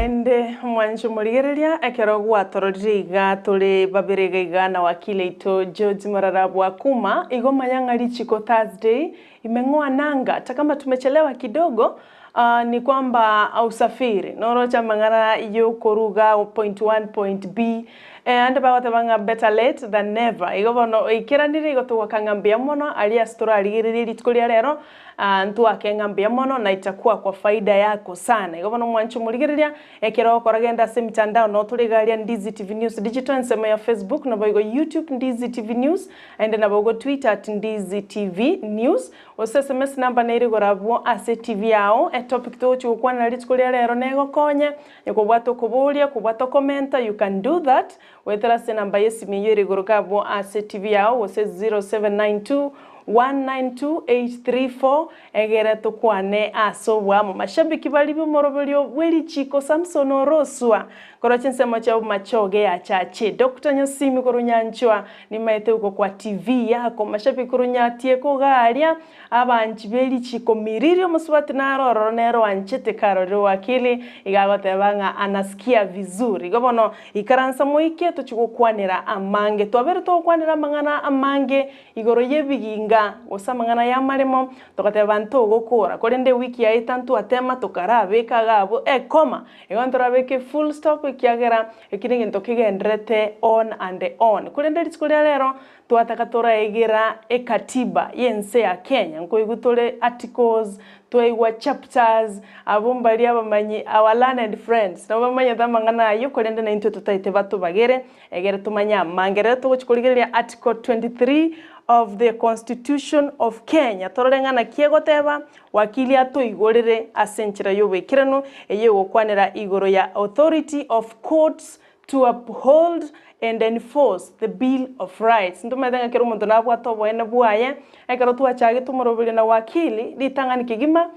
Naende mwanche omorigereria, ekero gwatororire iga tore babere iga iga na wakili oito George Morara Bwakuma, igo manya ng'a richiko Thursday imeng'oa nanga hata kama tumechelewa kidogo ah, ni kwamba usafiri noroche amang'ana yokoruga point one point B eh, ande bagoteba ng'a better late than never. Igo bono oikeranire igo togoaka ng'a mbuya mono aria ase torarigererie rituko ria rero. Aa, ntwake ng'a mbuya mono, na itakuwa kwa faida yako sana. Igo bono mwanche omorigereria, ekero ogokora genda ase emitandao noo tore iga aria Ndizi TV News Digital ensemo ya Facebook, naboigo YouTube Ndizi TV News, aende naboigo Twitter at Ndizi TV News, gose SMS number nere igoro abwo ase TV yao, etopic togochia gokwanera rituko ria rero negokonye, kobwate okoboria, kobwate okomenta, you can do that, goetera ase enamba y'esimi eyio ere igoro iga abwo ase TV yao gose 0792 192 834 egere tokwane ase oboamo. Mashabiki baria b'omoroberio bwe richiko Samson Orosua korwa chinsemo chia Bomachoge ya Chache, Doctor Nyasimi korwa Nyanchwa nimaete uko kwa TV yako mashabiki korwa Nyatieko iga aria Abanchi be richiko miriri omosubati naro ororo nere oanchete karorire wakili iga agoteba ng'a anasikia vizuri. Igo bono ikaransa moike tochie gokwanera amange. Twabeire togokwanera amang'ana amange igoro y'ebiginga gose amang'ana y'amaremo togateba ntogokora korende ewiki yaeta ntwatema tokarabeka iga abwo ekoma igo ntorabeke efull stop ekiagera eki negento kegendererete on and on. Korende rituko ria rero Twataka toraegera ekatiba y'ense ya Kenya, nkoigwa tore articles, twaigwa chapters, abwo mbaria abamanyi, our learned friends, nabo bamanyete amang'ana ayio korende naintwe totaete batobagere, egere tomanye amange. Rero togochia korigereria article 23 of the constitution of Kenya, torore ng'a naki egoteba, wakili atoigorere ase enchera y'oboikeranu, eyio egokwanera igoro ya authority of courts To uphold and enforce the Bill of Rights. Ntomanyete ng'a kera omonto nabwate oboene bwaye, ekero twachagete omoroberio na wakili, ritang'ani kegima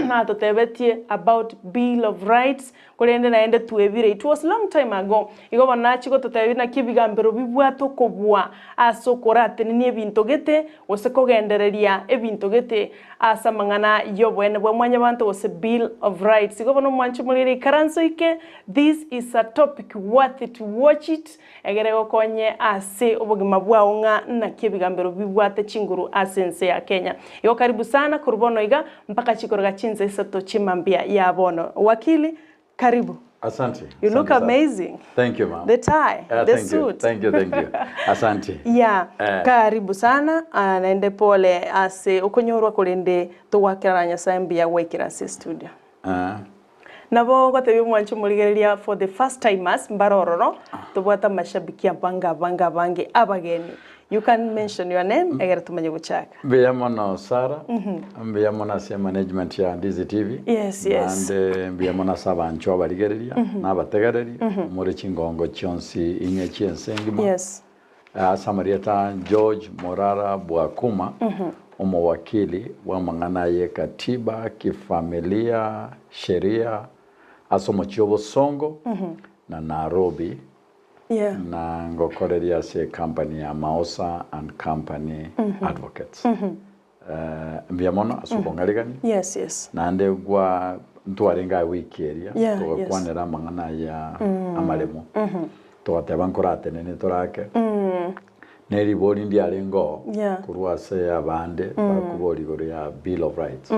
natotebetie about Bill of Rights, korende naende twebire, it was long time ago. Igo bono nachia gototebia naki ebigambero bibwate okobua ase okoratenenia ebinto gete, gose kogendereria ebinto gete ase amang'ana y'oboene bwa mwanyabanto gose Bill of Rights. Igo bono omwanche omorere ikaranso ike, This is a topic worth to watch it, egere egokonye ase obogima bwao ng'a naki ebigambero bibwate chinguru ase ense ya Kenya. Igo karibu sana korwa bono iga mpaka chikoroga chinsa isato chimambia ya bono. Wakili, karibu. Asante. You look Asante sana. amazing. Thank you, ma'am. The tie, the thank you. suit. Thank you, thank you. Asante. Yeah, Eh. karibu sana ah, naende pole ase okonyorwa korende togwakerana Nyasaye mbuya gwaikera ase studio. Eh. Nabo ogotebia omwanchi omorigereria for the first timers mbare ororo tobwate amashabiki abange abange abange abageni you can mention your name egere tomanye gochaka. Mbuya mono Sarah, mbuya mono ase management ya Ndizi TV, Yes, yes. naende mbuya mono ase abanchwa abarigereria na abategereri more chingongo chionsi inye chi'ense engima. Yes. Ase amarieta George Morara Bwakuma, omowakili bw'amang'ana y'ekatiba, kifamilia, sheria ase omochie o Bosongo na Nairobi, Yeah. na ngokoreria ase ecompany ya Maosa and Company Advocates. Mbuya mono ase okong'arigania. Yes, yes. Naende gwa ntwarenge aye wiki eria Yeah, yes. togakwanera amang'ana aya amaremo togateba nkoratenene torake ne ribori ndiarenge oo Yeah. korwa ase abande bakobori igoro ya bill of rights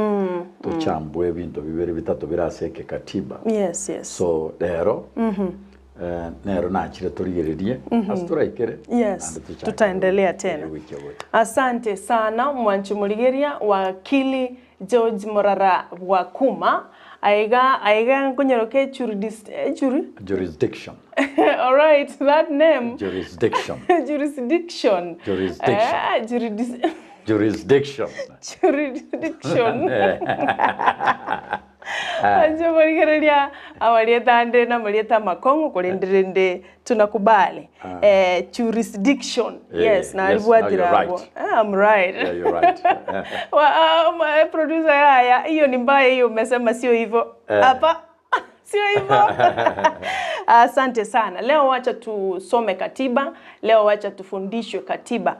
tochambwe ebinto bibere bitato bire ase ekekatiba Yes, yes. so rero nero nachire torigererie ase toraikere Yes, naende tochake tutaendelea tena. ewiki egocha. Asante sana mwanchi morigeria wakili George Morara Bwakuma aiga aiga nkonyeroka echuridis echuri Jurisdiction. alright that name Jurisdiction. jurisdiction Jurisdiction. Eh, juridis Jurisdiction. jurisdiction Inche morigereria amarieta ande namarieta amakong'u korende rende tunakubali eh, jurisdiction Eh, yes yes, now naribwatire you're abwo right. Ah, I'm right Yeah, you're right. Wa- ah, producer yaya hiyo ni mbaya hiyo umesema sio hivyo Eh. hapa sio hivyo asante sana leo wacha tusome katiba leo wacha tufundishwe katiba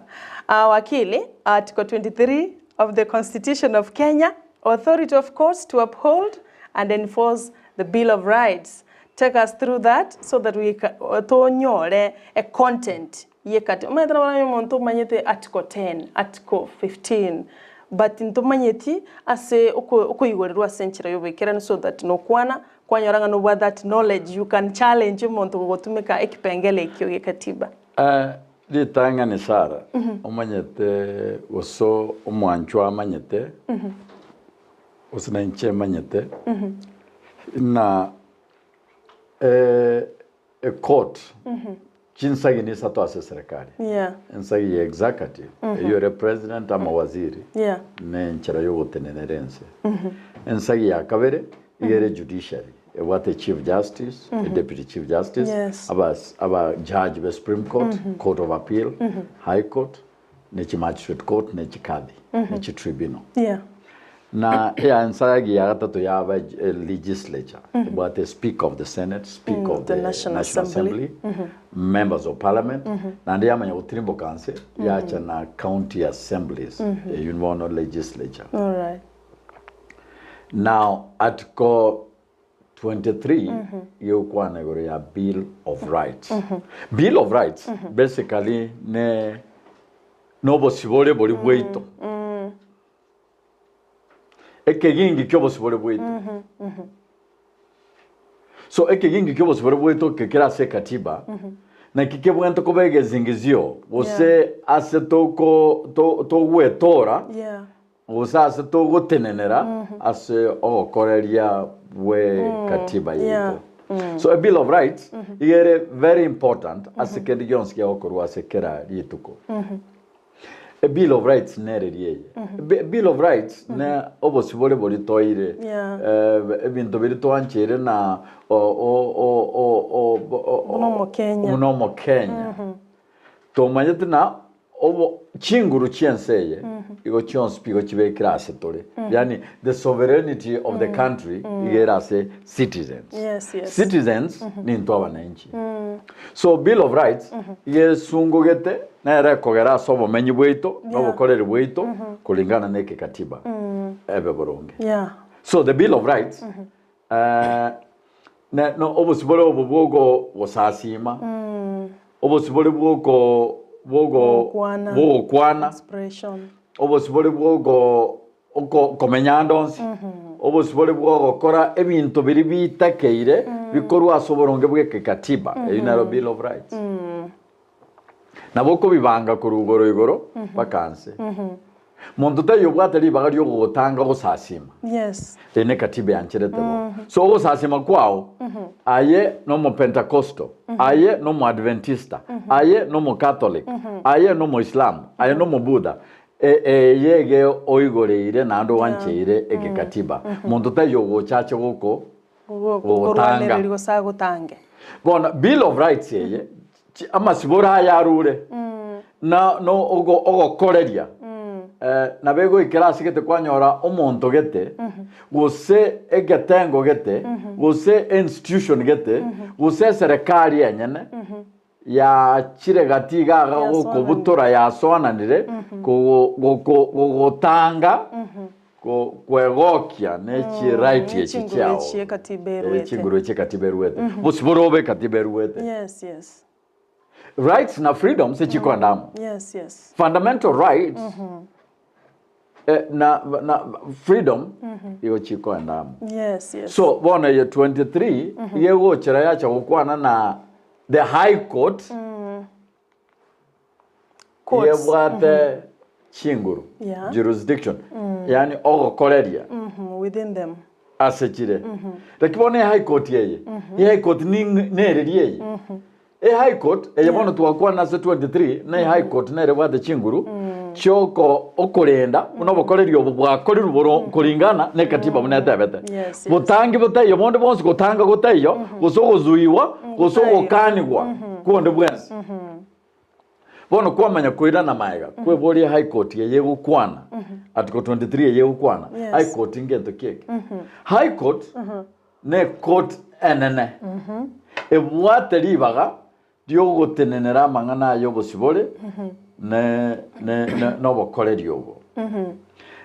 wakili article 23 of the constitution of kenya authority of courts to uphold and enforce the bill of rights. Take us through that so that we can tonyore e content ye katiba. Omanyete nabo onye omonto omanyete article 10, article 15 but ntomanyeti ase oko okoigorerwa ase enchera ya oboikeranu so that nokwana kwanyora ng'a nobwate that knowledge you can challenge omonto gogotumeka ekipengele ekio gie katiba. Ritang'ani Sara, omanyete gose omwanchwa amanyete, gose na inche manyete, ng'a ecourt chinsagi nisato ase eserekari. Yeah. Ensagi ya executive, eyio ere president ama waziri, Yeah. na enchera ya ogotenenera ense. Ensagi ya kabere, iga ere judiciary, ebwate chief justice, deputy chief justice, Yes. aba aba judge be supreme court, court of appeal, high court, ne chi magistrate court, ne chikadhi, ne chi tribunal. Yeah. Na eansagi ya gatato yaba eh, legislature, ebwate speaker of the senate, speaker of the the National national Assembly. assembly, members of parliament, naende yamanya gotirimboka nse, yacha na county assemblies, eyio bono legislature. All right. Now article 23 gegokwana igoro ya bill of rights. Bill of rights basically ne nobosibore bori bwaito. Ekegingi ki'obosibore bwaito. So ekegingi ki'obosibore bwaito eke kere ase ekatiba, naki kebwenerete koba egezingizio gose ase toko to togwetora Yeah. Gose ase togotenenera ase ogokoreria bwe katiba yaito. So a bill of rights iga ere very important ase kende gionsi kegokorwa ase kera rituko. A bill of rights nereri eye. A bill of rights ne obosibore boria toire, Yeah. ebinto biria twancheire na o- o- o- o- o- o- Buna omokenya. buna omokenya. Tomanyete na obo chinguru chi'ense eye igo chionsi pi igo chibekire ase tore, yaani the sovereignty of the country iga ere ase citizens. Yes, yes. Citizens nintwe abananchi. So bill of rights iga esungogete nere ekogera ase obomenyi bwaito na Yeah. obokoreri bwaito kulingana na ekekatiba ebe boronge. Yeah. So the bill of rights eh, ne no obosibore obo bwogo gosasima Obosibore bw'oko bw'ogo Bw'ogokwana. bw'ogokwana, Expression. obosibore bw'ogo oko komenya ande onsi, obosibore bw'ogokora ebinto biria bitakeire bikorwa ase oboronge bw'ekekatiba, eyio nero Bill of Rights. Nabo okobibanga korwa igoro igoro mpaka nse. Monto taiyo obwate ribaga ri'ogogotanga gosasima. Yes. Eye nekatiba eancherete bo. So ogosasima kwao, aye nomopentekosto, aye nomoadventista, aye nomocatholic, aye nomoislamu, aye nomobudha, e- eye ege oigoreire naende oancheire egekatiba. Monto taiyo ogocha ache goko gogotanga. Korwanereri gose agotange. Bono Bill of Rights eye, chi- amasibore aya arure, na no ogo- ogokoreria, eh, nabo egoikera ase gete kwanyora omonto gete, gose egetengo gete, gose institution gete, gose eserekari enyene, yachire gati iga iga Yasoananire. gokobutora yasoananire, kogo- goko- gogotanga ko- kwegokia ne chiright ne echi chinguru chiao. echi ekatiba Eh, eruete. chinguru echi ekatiba eruete. Bosibore obe ekatiba eruete. Yes, yes. Rights na freedoms echikoenda amo. Yes, yes. Fundamental rights eh, na, na freedom igo chikoenda amo. Yes, yes. So bono eye 23 iga egochera yacha gokwana na the high court Courts. yebwate chinguru Yeah. jurisdiction yaani ogokoreria Mhm, within them. ase chire lakini bono e high court eye e high court ning- nereri eye e high court eye bono twakwana ase 23 na e high court nere ebwate chinguru chioko okorenda buna obokoreri obo bwakorirwe boro koringana na ekatiba buna etebete Yes, yes. botangi botaiyo bonde bonsi gotanga gotaiyo gose ogozuiwa gose Gotaiyo. ogokanigwa kwonde bwensi Bono kwamanya koirana magega, kweboria High Court eye egokwana, Article 23 eye egokwana, Yes. High Court ngento ki eke? High Court ne court enene ebwate ribaga riogotenenera amang'ana aya obosibore ne ne ne nobokoreri obo.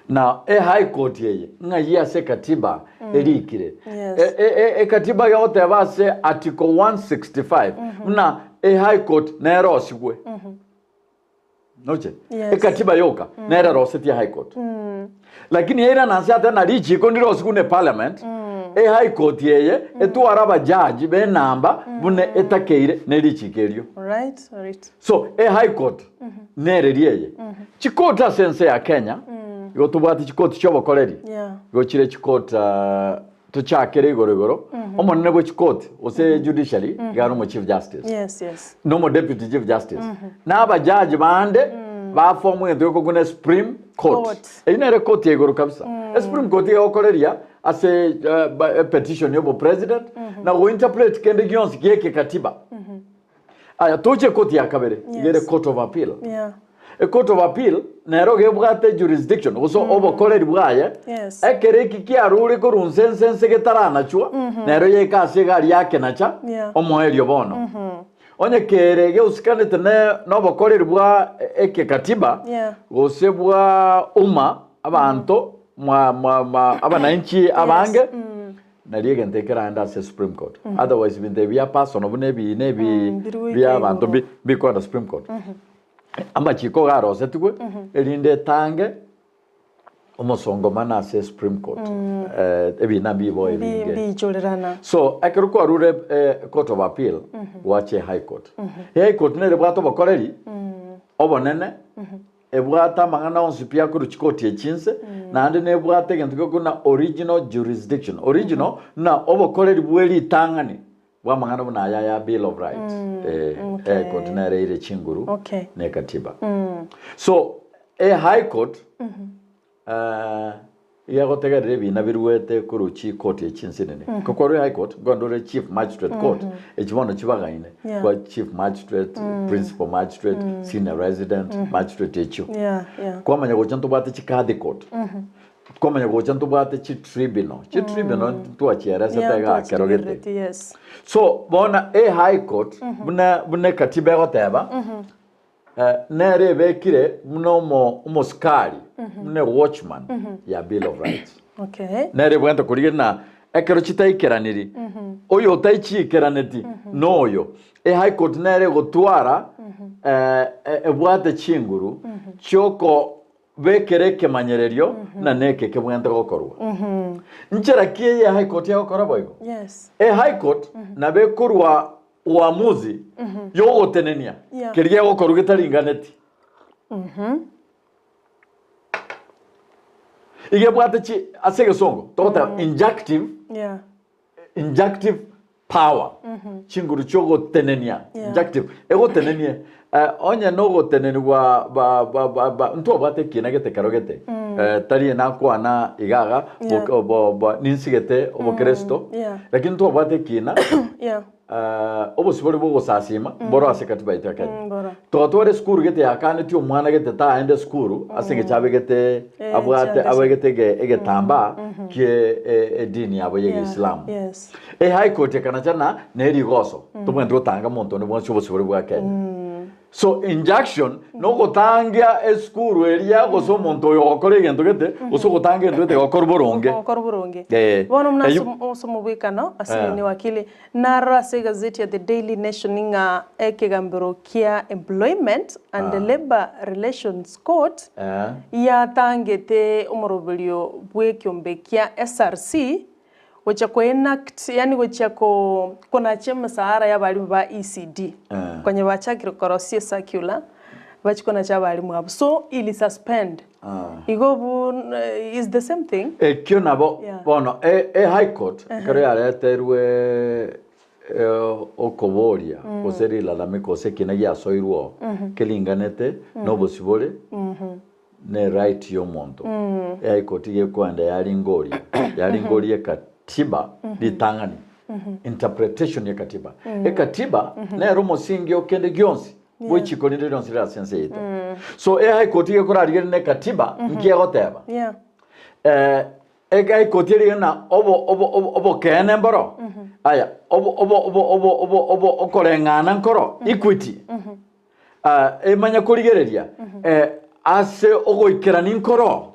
Na e high court eye ng'ai ase ekatiba erikire? Yes. E- e- e- Ekatiba gegoteba ase article 165 buna e high court nerosigwe. Noche? Yes. Ekatiba yoka nere erosetie high court. Lakini yairana nse ate na richiko ndirosigwe ne parliament, e high court eye etware abajaji benamba buna etakeire ne richiko erio. Right, right. So e high court nereri eye. Chikoti ase ense ya Kenya, igo tobwate chikoti chiobokoreri, Yeah. igo chire chikoti ah, tochakere igoro igoro, omonene bwe chikoti gose judiciary iga are omo chief justice. Yes, yes. na omo deputy chief justice, na abajaji bande baform egento gekogwa na supreme court. Court. Eyio nere koti ya igoro kabisa. Esupreme court iga egokoreria ase eh, ba- epetition ya obopresident na gointerpret kende gionsi giekekatiba. Aya toche ekoti ya kabere, iga ere Yes. court of appeal. Yeah. Ecourt of appeal nero iga ebwate jurisdiction gose obokoreri bwaye Yes. ekero eki kiarure korwa nse nse nse getaranachwa nero yaika ase egari yakenacha Yeah. omoerio bono. Onye kere geusikanete ne nobokoreri bwa ekekatiba Yeah. gose bwa umma abanto mwa mwa mwa abananchi abange Nario egento ekeraende ase Supreme Court. Otherwise ebinto ebi bia personal buna ebi na ebi Biri goika bia abanto igoro. mbi mbikoenda Supreme Court. Amachiko iga arosetigwe erinde etange omosongomano ase Supreme Court. Eh, ebina mbiboe Mbi- ebinge. mbiichorerana. So ekero kwarure eh, Court of Appeal gwacha High Court. High Court nere ebwate obokoreri obonene Ebwate amang'ana onsi pi akorwa chikoti echi inse, naende nebwate egento gekorwa na original jurisdiction. Original na obokoreri bwe ritang'ani bw'amang'ana buna aya ya Bill of Rights. Eh, okay. High Court nere eire chinguru Okay. na ekatiba. So, e High Court eh, Egegotegerera ebiina biruete korwa chikoti echi nsinini. Korwa High Court, nkoenda ore Chief Magistrate Court, echi bono chibagaine, Yeah. kwa Chief Magistrate, Principal Magistrate, Senior Resident Magistrate echio. Yeah, yeah. Kwamanya gocha ntobwate chikadhi court. Kwamanya gocha ntobwate chitribunal. Chitribunal ntwachieresete Yeah, iga kero gete. ntwachigerereti, yes. So bono e High Court, buna buna ekatiba egoteba, Nere ebekire buna omosikari, buna ewatchman ya Bill of Rights. Okay. Nere ebwenerete korigereria na ekero chitaikeraniri, oyo otaichiikeraneti noyo. E High Court nere egotwara ebwate chinguru chiokobekera ekemanyererio ng'a neke kebwenerete gokorwa. Nchera ki eye High Court egokora boigo? Yes. E High Court nabo ekorwa Uamuzi yogotenenia Yeah. keria gegokorwa getaringaneti. Iga ebwate chi ase egesongo togoteba injunctive Yeah. injunctive power chinguru chiogotenenia Yeah. injunctive egotenenie eh, onye nogotenenigwa ba ba ba ba ntwabwate ekiina gete kero gete eh, tari nakwana iga iga Yeah. bo- bo- bo- ninsigete obokristo Yeah. lakini ntwabwate ekiina Yeah. Obosibore bw'ogosasiima mboro ase katiba yaito ya Kenya. Mboro. Twatwara esukuru gete yakanetie omwana gete taende esukuru ase engencho abegete Eh, abwate chianga abegete ege- egetambaa kie e- edini yabo ya Yeah, Egeisilamu. Yes. E High Court ekanachana na erigoso tobwenerete gotanga monto onde bwonsi obosibore bwa Kenya. So injunction nogotangia esukuru eria gose omonto oyo ogokora egento gete gose ogotanga egento gete gokorwa boronge. Gokorwa boronge. Eh, Bono buna ase eyio- ase omobwekano ase Eh. Nini Wakili, naro ase egazeti ya The Daily Nation ng'a ekegambero kia Employment and Labour Relations Court Eh. yatangete omoroberio bw'ekiombe kia SRC Gochia ko enact yaani gochia ko konacha emesaara ya abalimu ba ECD. Konya bachakire korosia ecircular, bachie konacha abalimu abwo. So ili suspend. Igo obu is the same thing. Ekio nabo Yeah. bono e, e high court ekero yareterwe okoboria gose rilalamiko gose ekina giasoirwe oo keringanete na obosibore ne right y'omonto. High court iga ekoenda yaringoria, yaringoria ekatiba ritang'ani, interpretation y'ekatiba. Ekatiba nero omosingi o kende gionsi bwe chiko rinde rionsi rire ase ense yaito. So e high court iga ekorarigereria na ekatiba nki egoteba. Yeah. Eh, e high court erige na obo obo obo obokeene mboro, aya obo obo obo obo obo obo okoreng'ana nkoro, equity. Emanye korigereria ase ogoikerania nkoro.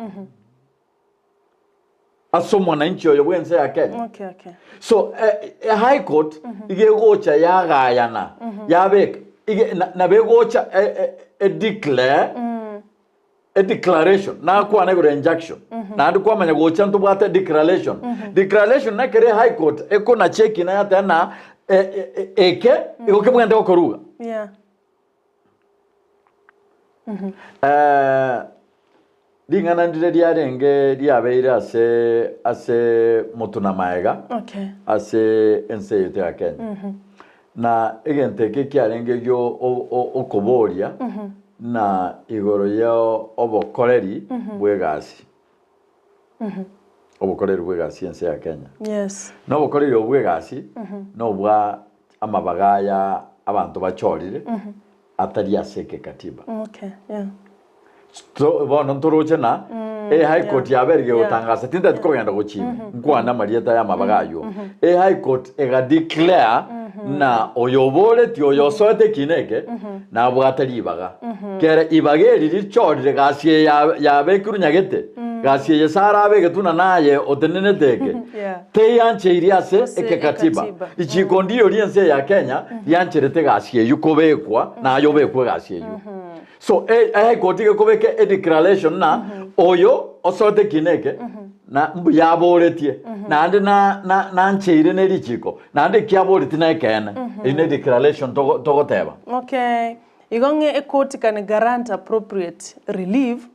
Ase omwananchi oyo bw'ense ya Kenya. Okay, okay. So eh, eh, High Court iga egocha yagayana yabeka ige- na- nabo egocha e- e- e declare a declaration nakwana igoro ya injunction naende kwamanya gocha ntobwate declaration declaration nekere High Court ekonacha ekina yateba na e- e- e- eke igo kebwenerete gokoruga Yeah. Eh, ring'ana ndire riarenge riabeire ase ase motuna maega Okay. ase ense yaito ya Kenya. Na egento eke kiarenge gio o- o- okoboria na igoro ya obokoreri bw'egasi. Obokoreri bw'egasi ense ya Kenya. Yes. Na obokoreri obo bw'egasi nobwa amabaga aya abanto bachorire atari ase ekekatiba. Okay, yeah. To- bono ntoroche na e high court yeah. yaberire Yeah. gotangasa tintati kogenda gochina nkwane amarieta ya amabaga aywo e high court ega declare na oyo oboretie oyo osoete ekina eke nabwate ribaga kere ibaga eri richorire gasi eye ya- yabekirwe nyagete gasi eye sara abegetwe na naye otenenete eke Yeah. Teyancheiri ase Ase ekekatiba. ekatiba. Ichiko ndiyo ri'ense ya Kenya riancherete egasi eyio kobekwa naye obekwe egasi eyio. So e- e High Court gekobeka e declaration na oyo osoete ekina eke na mbuya aboretie naende na na nancheire ne richiko naende eki aboretie na ekeene. Eyio ne declaration togo togoteba. Okay. Igo ng'e ekoti can grant appropriate relief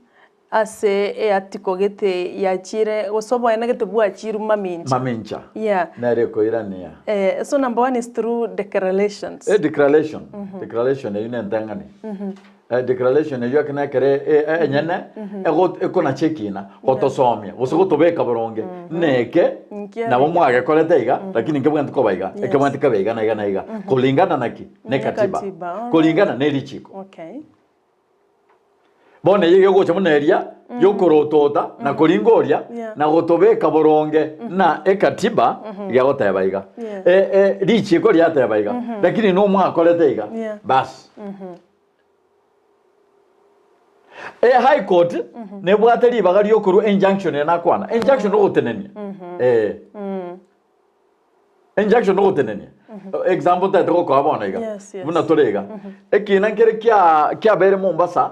Ase eatiko gete yachire, gose oboene gete bwachirwe mamincha. Mamincha. Yeah. Nere ekoirania. Eh, so number one is through declarations. E declaration, declaration eyio nentang'ani. Eh, declaration eyio ekero nekere e- e- enyene ego- ekonacha ekina gotosomia gose gotobeka boronge neke Nkiarenge. nabo mwagekorete iga lakini nkebwenerete koba iga Yes. ekebwenerete kebe iga na iga na iga kulingana naki ne katiba Nekatiba, alright. kulingana ne richiko Okay. Bono eye egocha buna eria y'okorotota na koringoria Yeah. na gotobeka boronge na ekatiba gegoteba iga. Yeah. E, e, richiiko riateba iga lakini nomwakorete iga Yeah. bas. E high court nebwate ribaga riokorwa injunction eye nakwana. Injunction ogotenenia. Eh. Injunction nogotenenia. Example ntaete gokoa bono iga. Yes, yes. Buna tore iga. Ekina nkere kia kiabere Mombasa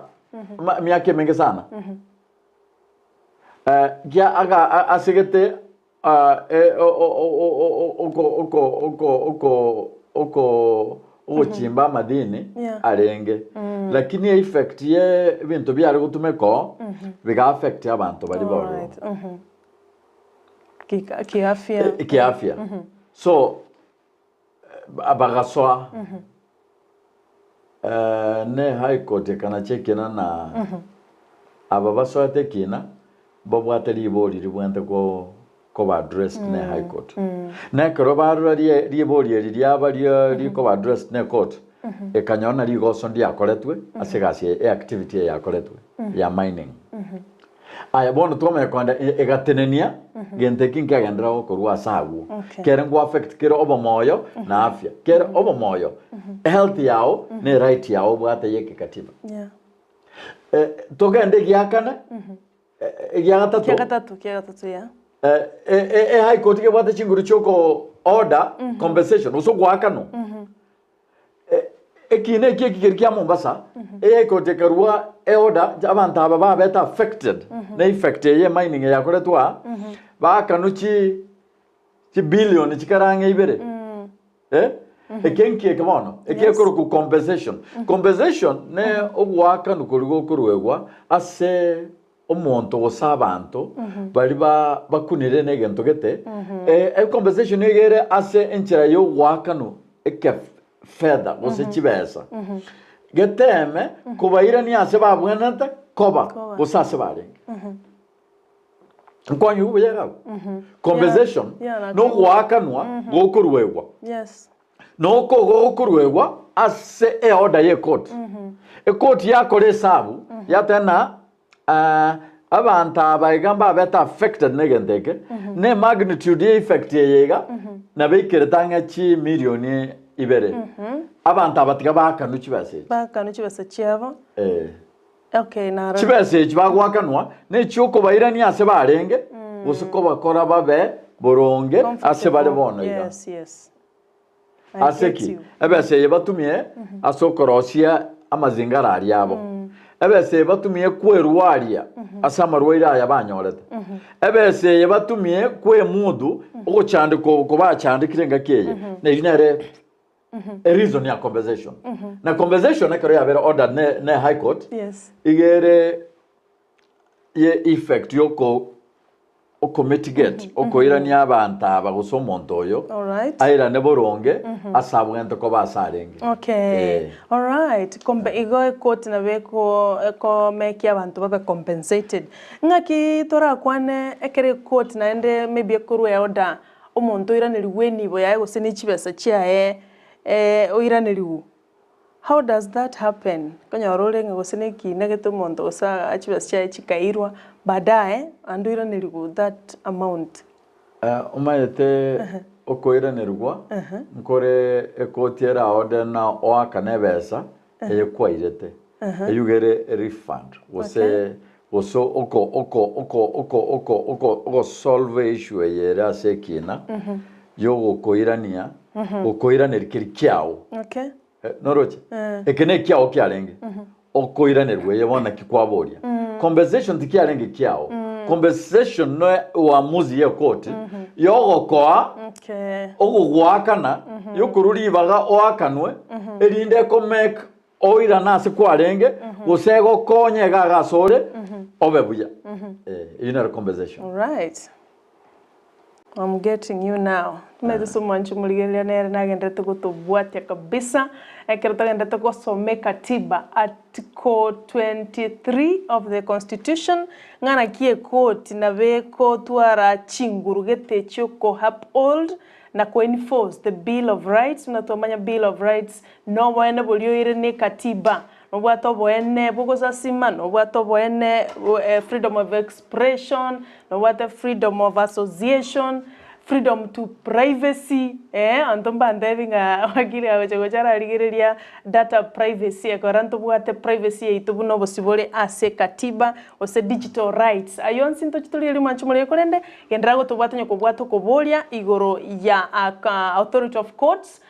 ma- miaka emenge sana. Eh, kia aga a- asegete ah, eh, o- o- o- o- o- o- oko oko oko oko oko ogochimba amadini Yeah. arenge. Lakini effect ye ebinto biare gotumeka oo, biga affect abanto baria bororo. Alright. Mhm. Kiafya. Kiafya. So bagasoa ne high court ekanacha ekina na aba basoete ekina babwate ribori ribwente koba addressed ne high court. Na ekero barora ribori eri riaba rikoba addressed ne court, ekanyora na rigoso ndiakoretwe ase egasi eye, eactivity eye yakoretwe ya mining. Aya bono twamanya kogenda e- egatenenia gento eki nkegenderera gokorwa ase agwo. Okay. Kere ngo affect kere obomoyo na afya. Kere obomoyo, health yao ne right yao obwate ye kikatiba. Yeah. Eh, togende egiakane, eh, egiagatato, Kiagatato, kiagatato, yeah. eh, eh, eh, eh, High Court gebwate chinguru chioko order compensation gose ogoakanwa. Ekiina eki ekigeri kia Mombasa, eyecourt ekarua eorder abanto aba babete affected na effect eye emining eyakoretwe aa, baakanwe chi chibillion chikare ang'e ibere. Eh? Eke nki eke bono? Eke Yes. ekorokwa compensation. Compensation ne ogoakanwa koria gokoruegwa ase omonto gose abanto baria ba bakunire na egento gete, e compensation nigo ere ase enchera ya ogoakanwa eke fedha gose chibesa, geteeme kobairania ase babwenerete koba Koba. gose ase barenge. Nkwanyigwa buya iga abwo? Compensation Yeah, yeah, na ogoakanwa gokoruegwa. Yes. Noko gokoruegwa ase eorder y'ekoti. Ekoti yakora esabu, yateba ng'a ah, abanto aba iga mbabete affected na egento eke, na emagnitude ye effect eye iga, nabo eikerete ang'e chimilioni ibere. Abanto aba tiga baakanwe chibesa echi. Baakanwe chibesa chiabo. Eh. Okay, narorire. Chibesa echi bagoakanwa nechiokobairania ase barenge. gose kobakora babe boronge ase bare bono iga. Yes, yes. I Ase get ki? you. Ebesa eye batumie ase okorosia amazingara aria abo. Ebesa eye batumie kwerwaria ase amarwaire aya banyorete. Ebesa eye batumie kwemudu ogochandeka oko bachandekire engaki eye. Neri nere a reason ya compensation. Na compensation ekero yabere ordered ne, ne high court, Yes. iga ere ye effect yoko okomitigate okoirania abanto aba gose omonto oyo Alright. airane boronge ase abwenerete koba ase arenge. Okay. Eh. Alright. Kombe igo ekoti nabo eko ekomekia abanto babe compensated. Ng'aki torakwane ekero ekoti naende maybe ekorwa eorder omonto oiranerigwe enibo yaye gose ne chibesa chiaye oiranerigwe. How does that happen? Okonyora ore ng'a gose na ekina gete omonto gose chibesa chiaye chikairwa baadaye naende oiranerigwe that amount. Omanyete okoiranerigwa nkore ekoti ere aode na oakane ebesa eye kwairete eywo iga ere refund gose gose oko oko oko oko oko oko ogosolve issue eye ere ase ekina yogokoirania gokoiraneria keria kiao. Okay. Noroche? Eke nekiao kiarenge okoiranerwa eye bono naki kwaboria. Compensation tikiarenge kiao. Compensation no uamuzi ye court yogokoa Okay. ogogoakana yokorwa ribaga oakanwe erinde ekomake oirane ase kwarenge gose egokonye iga iga ase ore obe buya. Eh, eyio nero compensation. Alright. I'm getting you now. Omanyete ase omwancho omorigereria nere nagenderete gotobwatia kabisa, ekero togenderete gosoma ekatiba, article 23 of the constitution, ng'a naki ekoti nabo ekotwara chinguru gete chioko uphold na ko enforce the bill of rights, buna twamanya bill of rights noboene boria oire na ekatiba, Nobwate oboene bw'ogosasima, nobwate oboene freedom of expression, nobwate freedom of association, freedom to privacy, eh, abanto mbantebi ng'a wakili agocha gocha ararigereria data privacy ekero ntobwate privacy yaito buna obosibore ase katiba, gose digital rights. Ayio onsi ntoche torigereria mwanche morege korende, genderera gotobwata onye kobwate okoboria igoro ya aka authority of courts,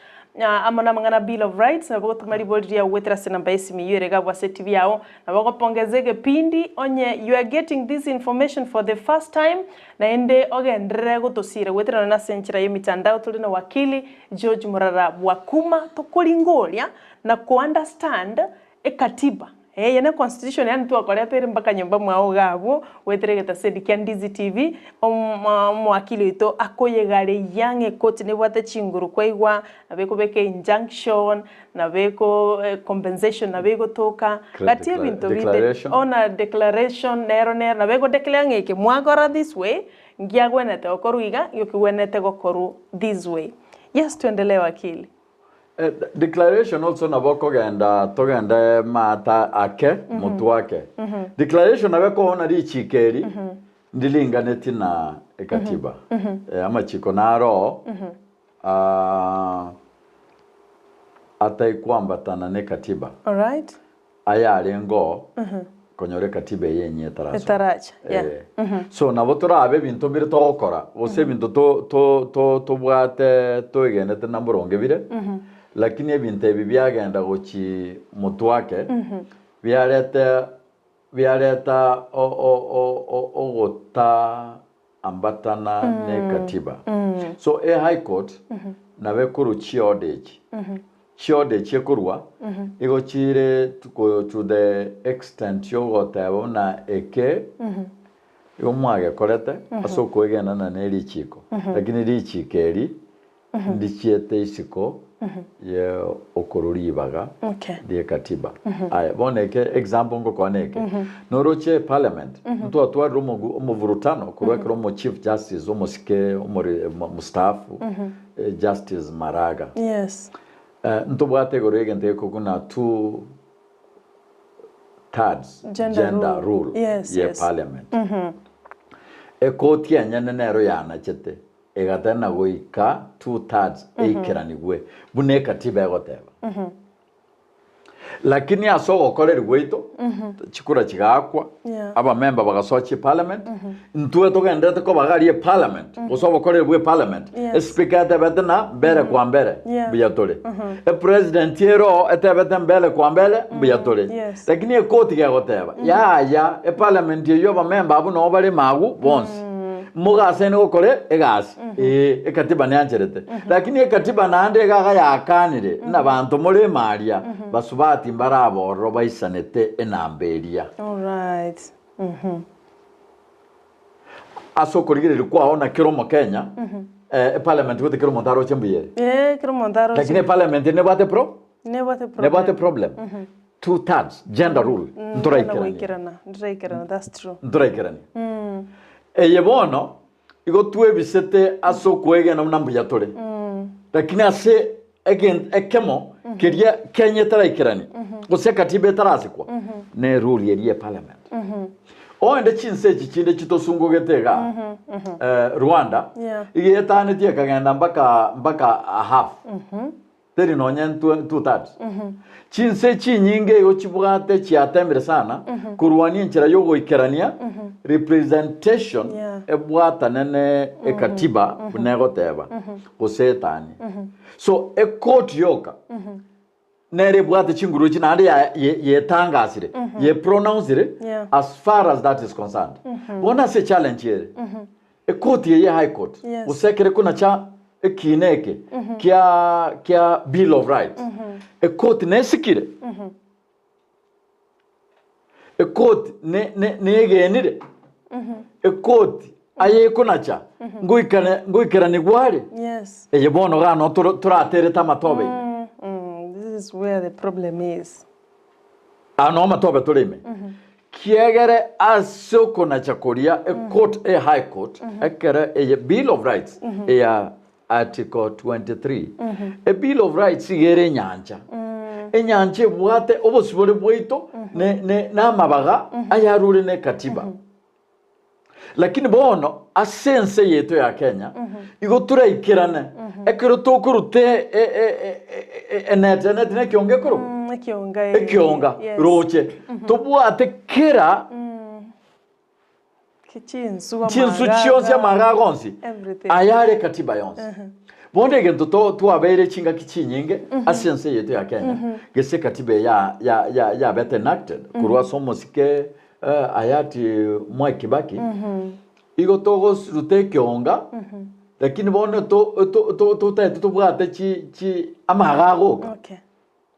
Amo namang'ana Bill of Rights, nabo gotoma ribori riao goetera ase enamba y'esimi eyio ere iga abwo ase etibi yao. Nabo ogopongeza egepindi onye you are getting this information for the first time, naende ogenderere gotosiira goetera nonye ase enchera y'emitandao tore na Wakili George Morara Bwakuma tokoringoria na ko understand Ekatiba, eye ne constitution yaani twakoreteire mpaka nyomba mwao iga abwo, goetera egetasedi kia Ndizi TV, omowakili oito akoyegareia ng'a ekoti nebwate chinguru kwaigwa, nabo ekobeka einjunction, nabo eko compensation nabo egotoka, gati ebinto binde, Declaration. ona declaration nero nero, nabo ego declare ng'a eke mwakora this way, ngiagwenerete gokorwa iga, ngokigwenerete gokorwa this way. Yes tuendelee wakili. Declaration also nabo okogenda togende maata ake motwe ake. Declaration nabo ekoona richiko eri ndiringaneti na ekatiba. Amachiko naro ataikwambatana na ekatiba. Alright. Ayarenge oo konyora ekatiba eye enyia etarasoka. Etaracha, yeah. Eh. So nabo torabe ebinto mbire togokora gose ebinto to- to- to- tobwate toegenete na mboronge bire, lakini ebinto ebi biagenda gochi motwe ake, biarete biareta o- o- o- o- ogota ambatana ne ekatiba. So e high court nabo ekorwa chiorder echi. Chiorder echi ekorwa igo chire to the extent yogoteba buna eke igo mwagekorete ase okoegenana ne richiko. Lakini richiko eri Ndichiete isiko ye okorwa ribaga Okay. rie katiba. Aya, bono eke example ngokoa neke. Noroche parliament, ntwatwarire omogu omovurutano korwa ekero omo chief justice omosike omori mstaafu Justice Maraga. Yes. Ntobwate igoro y'egento gekoguna two thirds Gender gender rule. rule Yes, ye yes. parliament. Ekoti enyene nero yanachete Egatena goika two thirds eikeranigwe, buna ekatiba egoteba. Lakini ase ogokoreri gwaito, chikura chigaakwa, Yeah. abamemba bagasoa chiparliament, intwe togenderete koba gari eparliament, gose obokoreri bwa eparliament, Yes. espeaker etebete na mbere kwa mbere, Yeah. mbuya tore. Epresident ero oo etebete mbele kwa mbele, mbuya tore. Yes. Lakini ekoti gegoteba, yaya, eparliament eyio abamemba abwo noo bare magu bonsi. Mogasaine gokora egasi, ee, ekatiba neancherete. Lakini ekatiba naende iga yakanire, ng'a banto more ime aria, basubati mbarabororo baisanete enamba eria. Alright. Ase okorigereria kwao na kera omokenya, eparliament gote kera omonto aroche mbuya ere. Ee, kera omonto aroche. Lakini eparliament ere nebwate pro? Nebwate problem. Nebwate problem. Two thirds gender rule ntoraikeranie. Goikerana, ntoraikerana, that's true. Ntoraikeranie. Eye bono igo twebisete ase okwegena buna mbuya tore. Lakini ase egento ekemo keria Kenya etaraikerania gose ekatiba etarasikwa ne rule eria ye parliament. Oende chinse echi chinde chitosungogete igaa Rwanda Yeah. iga etanetie ekagenda mpaka mpaka half. Teri nonye two thirds. Chinse chinyinge igo chibwate chiatemire sana korwania enchera yogoikerania representation Yeah. ebwatane ne ekatiba buna egoteba gose etanie. So ekoti yoka nere ebwate chinguru echi naende ya- ye- yetangasire yepronouncire Yeah. as far as that is concerned. Bono ase echallenge ere Ekoti eye ya High Court Yes. gose ekere konacha ekiina eke kia kia Bill of Rights ekoti nesikire ekoti ne ne negenire ekoti aye ekonacha ngoikane ngoikeranigwa are Yes. eye bono iga no toro toraterete amatobe ime. This is where the problem is. Aa noo amatobe tore ime. Kiegere ase okonacha koria ecourt e high court ekere eye bill of rights eya article 23 e bill of rights iga ere enyancha enyancha ebwate obosibore bwaito ne ne namabaga ayarure ne ekatiba. Lakini bono ase ense yaito ya Kenya igo toraikerane ekero tokoruta e- e- e- e- eneti eneti na ekionga ekorokwa Ekionga eh, ekionga yes. roche tobwate kera Ki- Chinsu chinsu amagaga, chionsi amagaga onsi Everything. ayare ekatiba yonsi bono egento to- twabeire chingaki chinyinge ase ense yaito ya Kenya gese ekatiba eye ya- ya- ya- yabete enacted korwa ase omosike Hayati Mwai Kibaki, igo togoruta ekeonga, lakini bono to- to- to- totaete tobwate chi chi amaga agoka, Okay.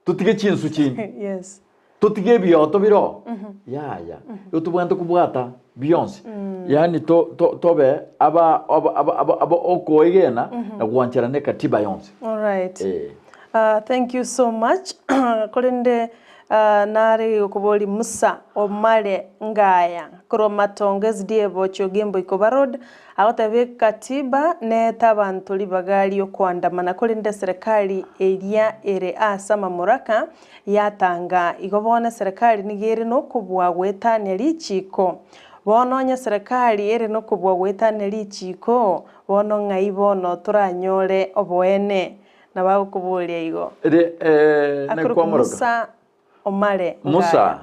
totige chinsu chinde, Yes. totige ebioto bire oo, yaya, igo tobwenerete kobwata bionsi, yaani to- to- tobe aba aba aba aba aba okoegena na gwancherana ekatiba yonsi. Alright. Eh. Thank you so much. Korende Nare gokoboria Musa omare ngaya korwa matongo SDA Bochio Gimbo Ikoba Road agoteba ekatiba neete abanto ribaga riokoandamana korende eserekari eria ere ase amamuraka yatanga igo bono eserekari nigo ere nokobua goetania richiko bono onye eserekari ere nokobua goetania richiko bono ng'ai bono toranyore oboene Nabo agokoboria igo. Ere eh, Akorokwa nekwamoroka. Musa omare ngaya. Musa,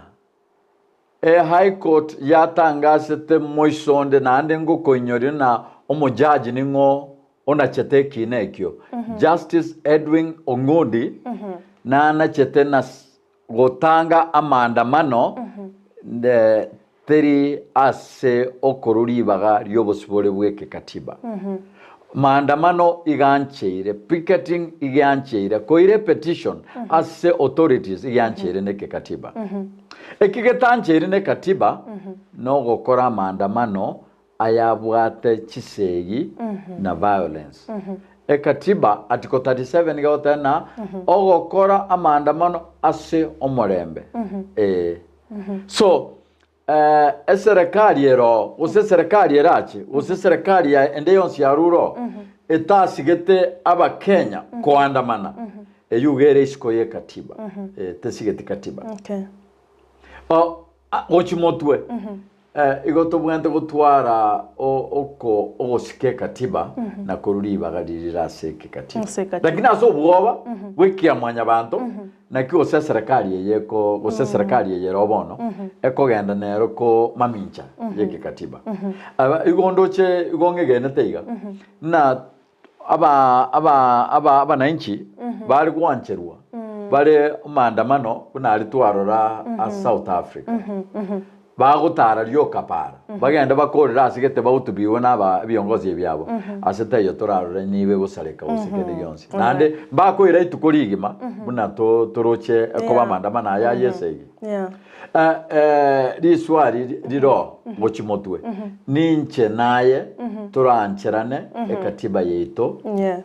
E High Court yatangasete moiso onde naende ngokoinyoria na omojaji ning'o onachete ekiina ekio. Justice Edwin Ong'udi nanachete na gotanga amaandamano teri ase okorwa ribaga ri'obosibore bw'ekekatiba. Maandamano igancheire, picketing igiancheire, koira epetition ase authorities igiancheire nekekatiba. Eki getancheire nekatiba nogokora amaandamano ayabwate chisegi na violence. Ekatiba article 37 gegoteba na ogokora amaandamano ase omorembe. Ee. So eserekari ere oo, gose eserekari erache, gose eserekari ya ende yonsi yarure oo, etasigete abakenya koandamana, eyio iga ere isiko y'ekatiba, tesigeti katiba. Okay. O, a- gochia motwe. Igo tobwenerete gotwara oko ogosika ekatiba na korwa ribaga riria rire ase ekekatiba. Ase ekatiba. Lakini ase obwoba bw'ekiamwanyabanto naki gose eserekari eye eko gose eserekari eye ero bono ekogenda nero ko mamincha y'ekekatiba. Aba igo ndoche igo ng'egenete iga ng'a aba aba aba abananchi bare gwancherwa bare maandamano buna aria twarora ase South Africa. Bagotara rioka para, bagende bakorere ase gete bagotubiwe na aba ebiongozi ebiabo, ase taiyo torarore nigo egosareka gose kende gionsi. Naende mbakoira ituko rigima buna to toroche ekoba Yeah. amaandamano aya aye esegi. Yeah. Eh, eh, riswari riro gochi motwe ninche naye torancherane ekatiba yaito Yeah.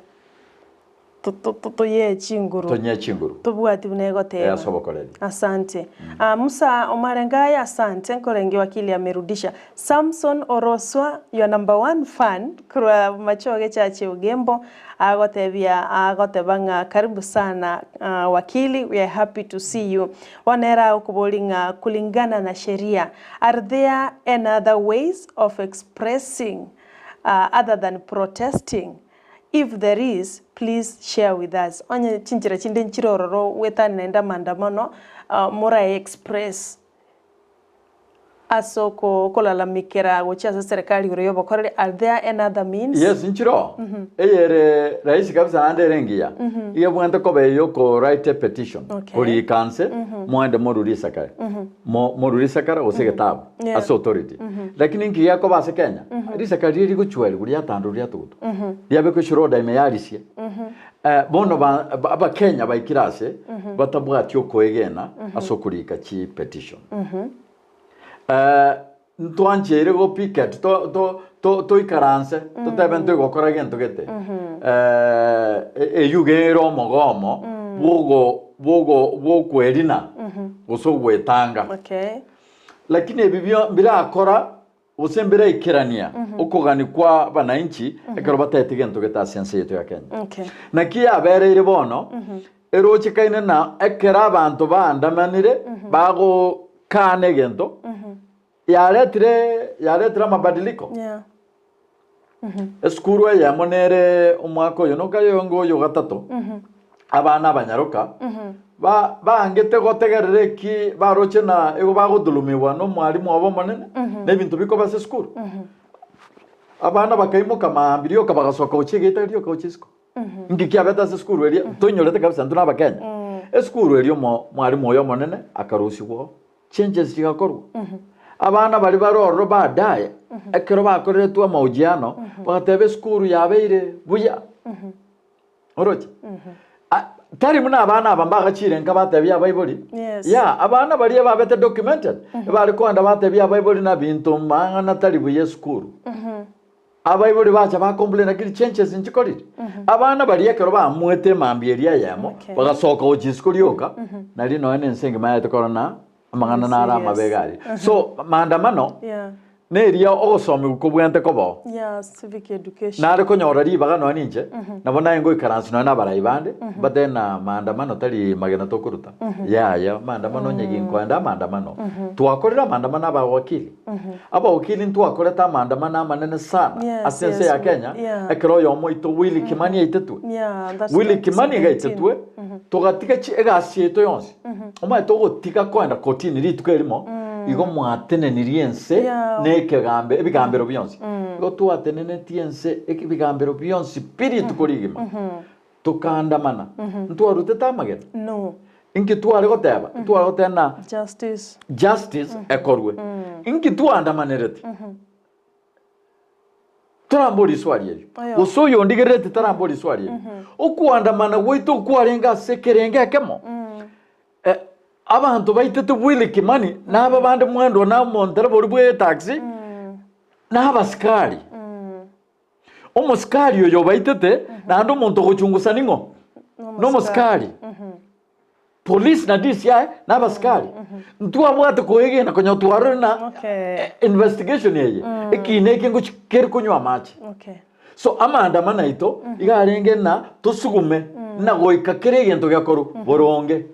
To- to- to- Toyee chinguru. Tonyee chinguru. Tobwati buna egoteba. Ase obokoreri. Asante. Ah, Musa Omarengaya asante nkorenge wakili amerudisha. Samson Oroswa your number one fan korwa Machoge Church Ogembo agotebia agoteba ng'a karibu sana ah, wakili we are happy to see you. Bono ere agokobori ng'a kulingana na sheria are there any other ways of expressing ah, other than protesting? If there is, please share with us. Onye chinchera chinde nchire ororo gwetani naende amaandamano, morae express ase okolalamikera gochia ase serikali igoro y'obokoreri, are there any other means? Yes, nchire oo. Eye ere rahisi kabisa naende ere engiya. Iga ebwenerete koba eye oko write a petition. Okay. Korika nse, moende morue risakare. Mo- morue risakara gose egetabu Yeah. ase authority. Lakini nki gekoba ase Kenya? Risakara riria rigochwerigwa riatandorwa riatugutwa. Riabekwa eshiroda ime yarisia. Eh, bono ba- ba- abakenya baikire ase batabwati okoegena ase okorika chi petition. Eh, ntwancheire go picket to to to toikaranse totebe ntoigokora gento gete. Eh, e- eywo gere omogomo bwogo bwogo bwokwerina gose ogwetanga. Okay. Lakini ebi bio mbirakora gose mbiraikerania okogania kwa abananchi ekero bataeti gento gete ase ense yaito ya Kenya. Okay. Naki yabereire bono, erochekaine na ekero abanto baandamanire bagokana egento, yaretire yaretire amabadiliko. Yeah. Esukuru eyemo nere omwaka oyo nokaye onge oyo gatato, abana abanyaroka, ba baangete gotegerera eki baroche na igo bagodhulumiwa na omwalimu obo omonene, na ebinto bikoba ase esukuru. Abana bakaimoka maambia rioka bagasoka gochia egeita rioka gochia isiko. Nki kiabete ase esukuru eria, toinyorete kabisa intwe na abakenya. Esukuru eria omo mwalimu oyo omonene akarusigwa oo. Changes chigakorwa. Abana baria bare ororo baadaye, ekero bakoreretwe amahojiano, bagateba esukuru yabeire buya. Oroche? Ah, Tari buna abana aba mbagachire nka batebia abaibori. Yes. Ya, abana baria babete documented, ebare kogenda batebia abaibori na binto mang'ana tari buya esukuru. Abaibori bacha ba complain lakini changes nchikorire. Abana baria ekero bamuete emambia eria eyemo, Okay. bagasoka gochia isiko rioka, nari nonya na ense engima yaete korora na amang'ana naro Serious. amabe iga aria. So, maandamano, Yeah. neria ogosomiwa kobwenerete kobao. Yeah, civic education. Nare konyora ribaga nonya ninche, nabo naye ngoikaransa nonya na abarai bande, mbatebe na maandamano tari magena tokoruta. Yaya, maandamano onye ginkoenda amaandamano, twakorire amaandamano abawakili. Abawakili ntwakorete amaandamano amanene sana Yes, ase ense yes, ya Kenya, yeah. ekero oyomo oito Willy Kimani aitetwe. Yeah, that's Willy Kimani iga 2017. aitetwe, togatiga chi egasi yaito yonsi. Omanyete ogotiga koenda kotini rituko erimo, igo mwatenenirie ense Yeah. na ekegambe ebigambero bionsi. Igo twatenenetie ense ebigambero bionsi pi rituko rigima. Tokaandamana. Ntwarutete amagena? No. Inki tware goteba? Ntware goteba na Justice. justice ekorwe. Inki twaandamanerete? Torambore riswali erio. Oyo. Gose oyo ondigerereti tarambore riswali erio. Okoandamana gwaito okwarenge ase ekerenge ekemo. Eh, abanto baitete Willy Kimani na aba bande mwendwa na omontereba oria bwe etaxi na abasikari. Omosikari oyo obaitete naende omonto ogochungusa ning'o? Nomosikari. Police na DCI na abasikari. Ntwabwate koegena konya twarore na Okay. investigation eye. Ekina eke ngochi keri konywa amache. Okay. So amaandamano aito iga arenge na tosugume na goika kera egento gekorwe boronge.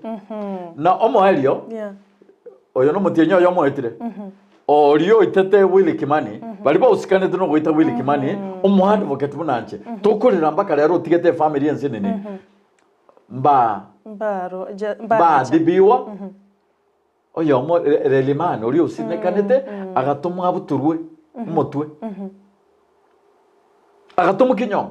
Na omoerio Yeah. oyo nomotienyi oyo omoetire. Oria oitete Willy Kimani, baria bausikanete nogoita Willy Kimani, omoadvocate buna inche, tokorera mpaka rero otigete efamiri ense nini, mba Mbaro ja mbaracha. mbaadibiwa, oyomo Re- Relimani oria osinekanete, agatomwa abutorwe omotwe, agatomwa kinyonga.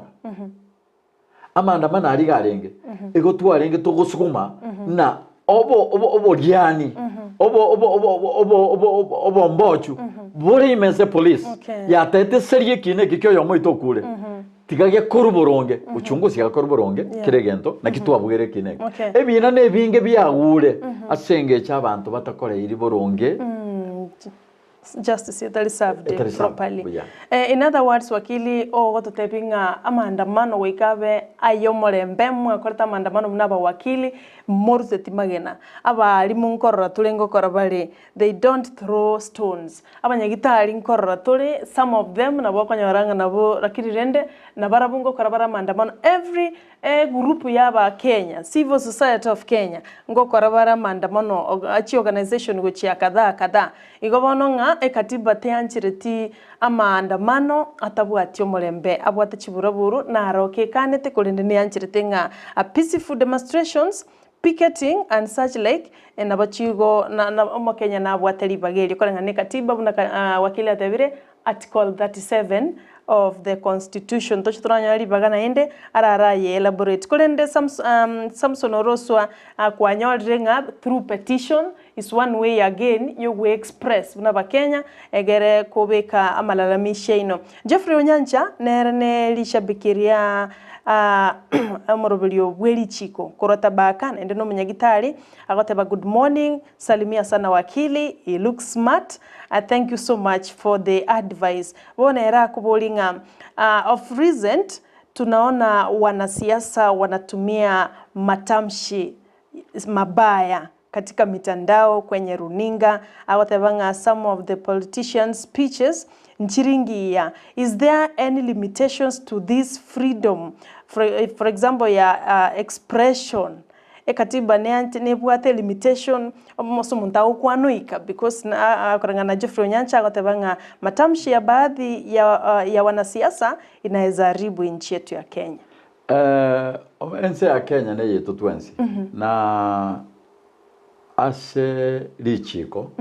Amaandamano aria iga arenge, igo twarenge togosuguma na obo obo oboriani obo obo obo obo obo obo obo obombochu bore ime ase police Okay. yatete seria ekiina eke kia oyomo oito okure tiga gekorwe boronge uchunguzi gakorwe boronge Yeah. kera egento naki twabugere ekiina eke Okay. ebiina na ebinge biagure ase engencho abanto batakoreiri boronge Justice etari served Etari served, properly. buya. Eh, in other words wakili ogototebi ng'a amaandamano goika abe aye omorembe mwakorete amaandamano buna abawakili moruseti magena. Abaalimu nkorora tore ngokora bare they don't throw stones. Abanyagitari nkorora tore some of them nabo okonyora ng'a nabo lakini rende nabarabwo ngokora bare amaandamano every Egurupu y'Abakenya, Civil Society of Kenya, ngokora bare amaandamano chiorganisation gochia kadhaa kadhaa. Igo bono ng'a ekatiba teanchereti amaandamano atabwati omorembe, abwate chiburaburu, naro kekanete korende neancherete ng'a peaceful demonstrations, picketing and such like nabo chigo na na omokenya nabwate ribaga erio koreng'ana na ekatiba buna wakili atebire Article 37 of the constitution. Toche toranyore ribaga naende arare aye elaborate. Korende Samson Oroswa kwanyorire ng'a through petition is one way again yogoe express buna abakenya egere kobeka amalalamishi aino. Geoffrey Onyancha nere ne rishabiki ria omoroberio bwe richiko korwa Tabaka naende nomonyagitari agoteba good morning Salimia sana wakili, he looks smart, thank you so much for the advice. Bono ere akobori ng'a of recent tunaona wanasiasa wanatumia matamshi mabaya katika mitandao, kwenye runinga, agoteba ng'a some of the politicians speeches nchiringiya. Is there any limitations to this freedom for example ya expression Ekatiba neanche nebwate limitation ase omonto agokwana oika because koreng'ana na Geoffrey Onyancha agoteba ng'a matamshi ya baadhi ya ya wanasiasa inaeza haribu nchi yetu ya Kenya. Ense ya Kenya neyeito twensi na ase richiko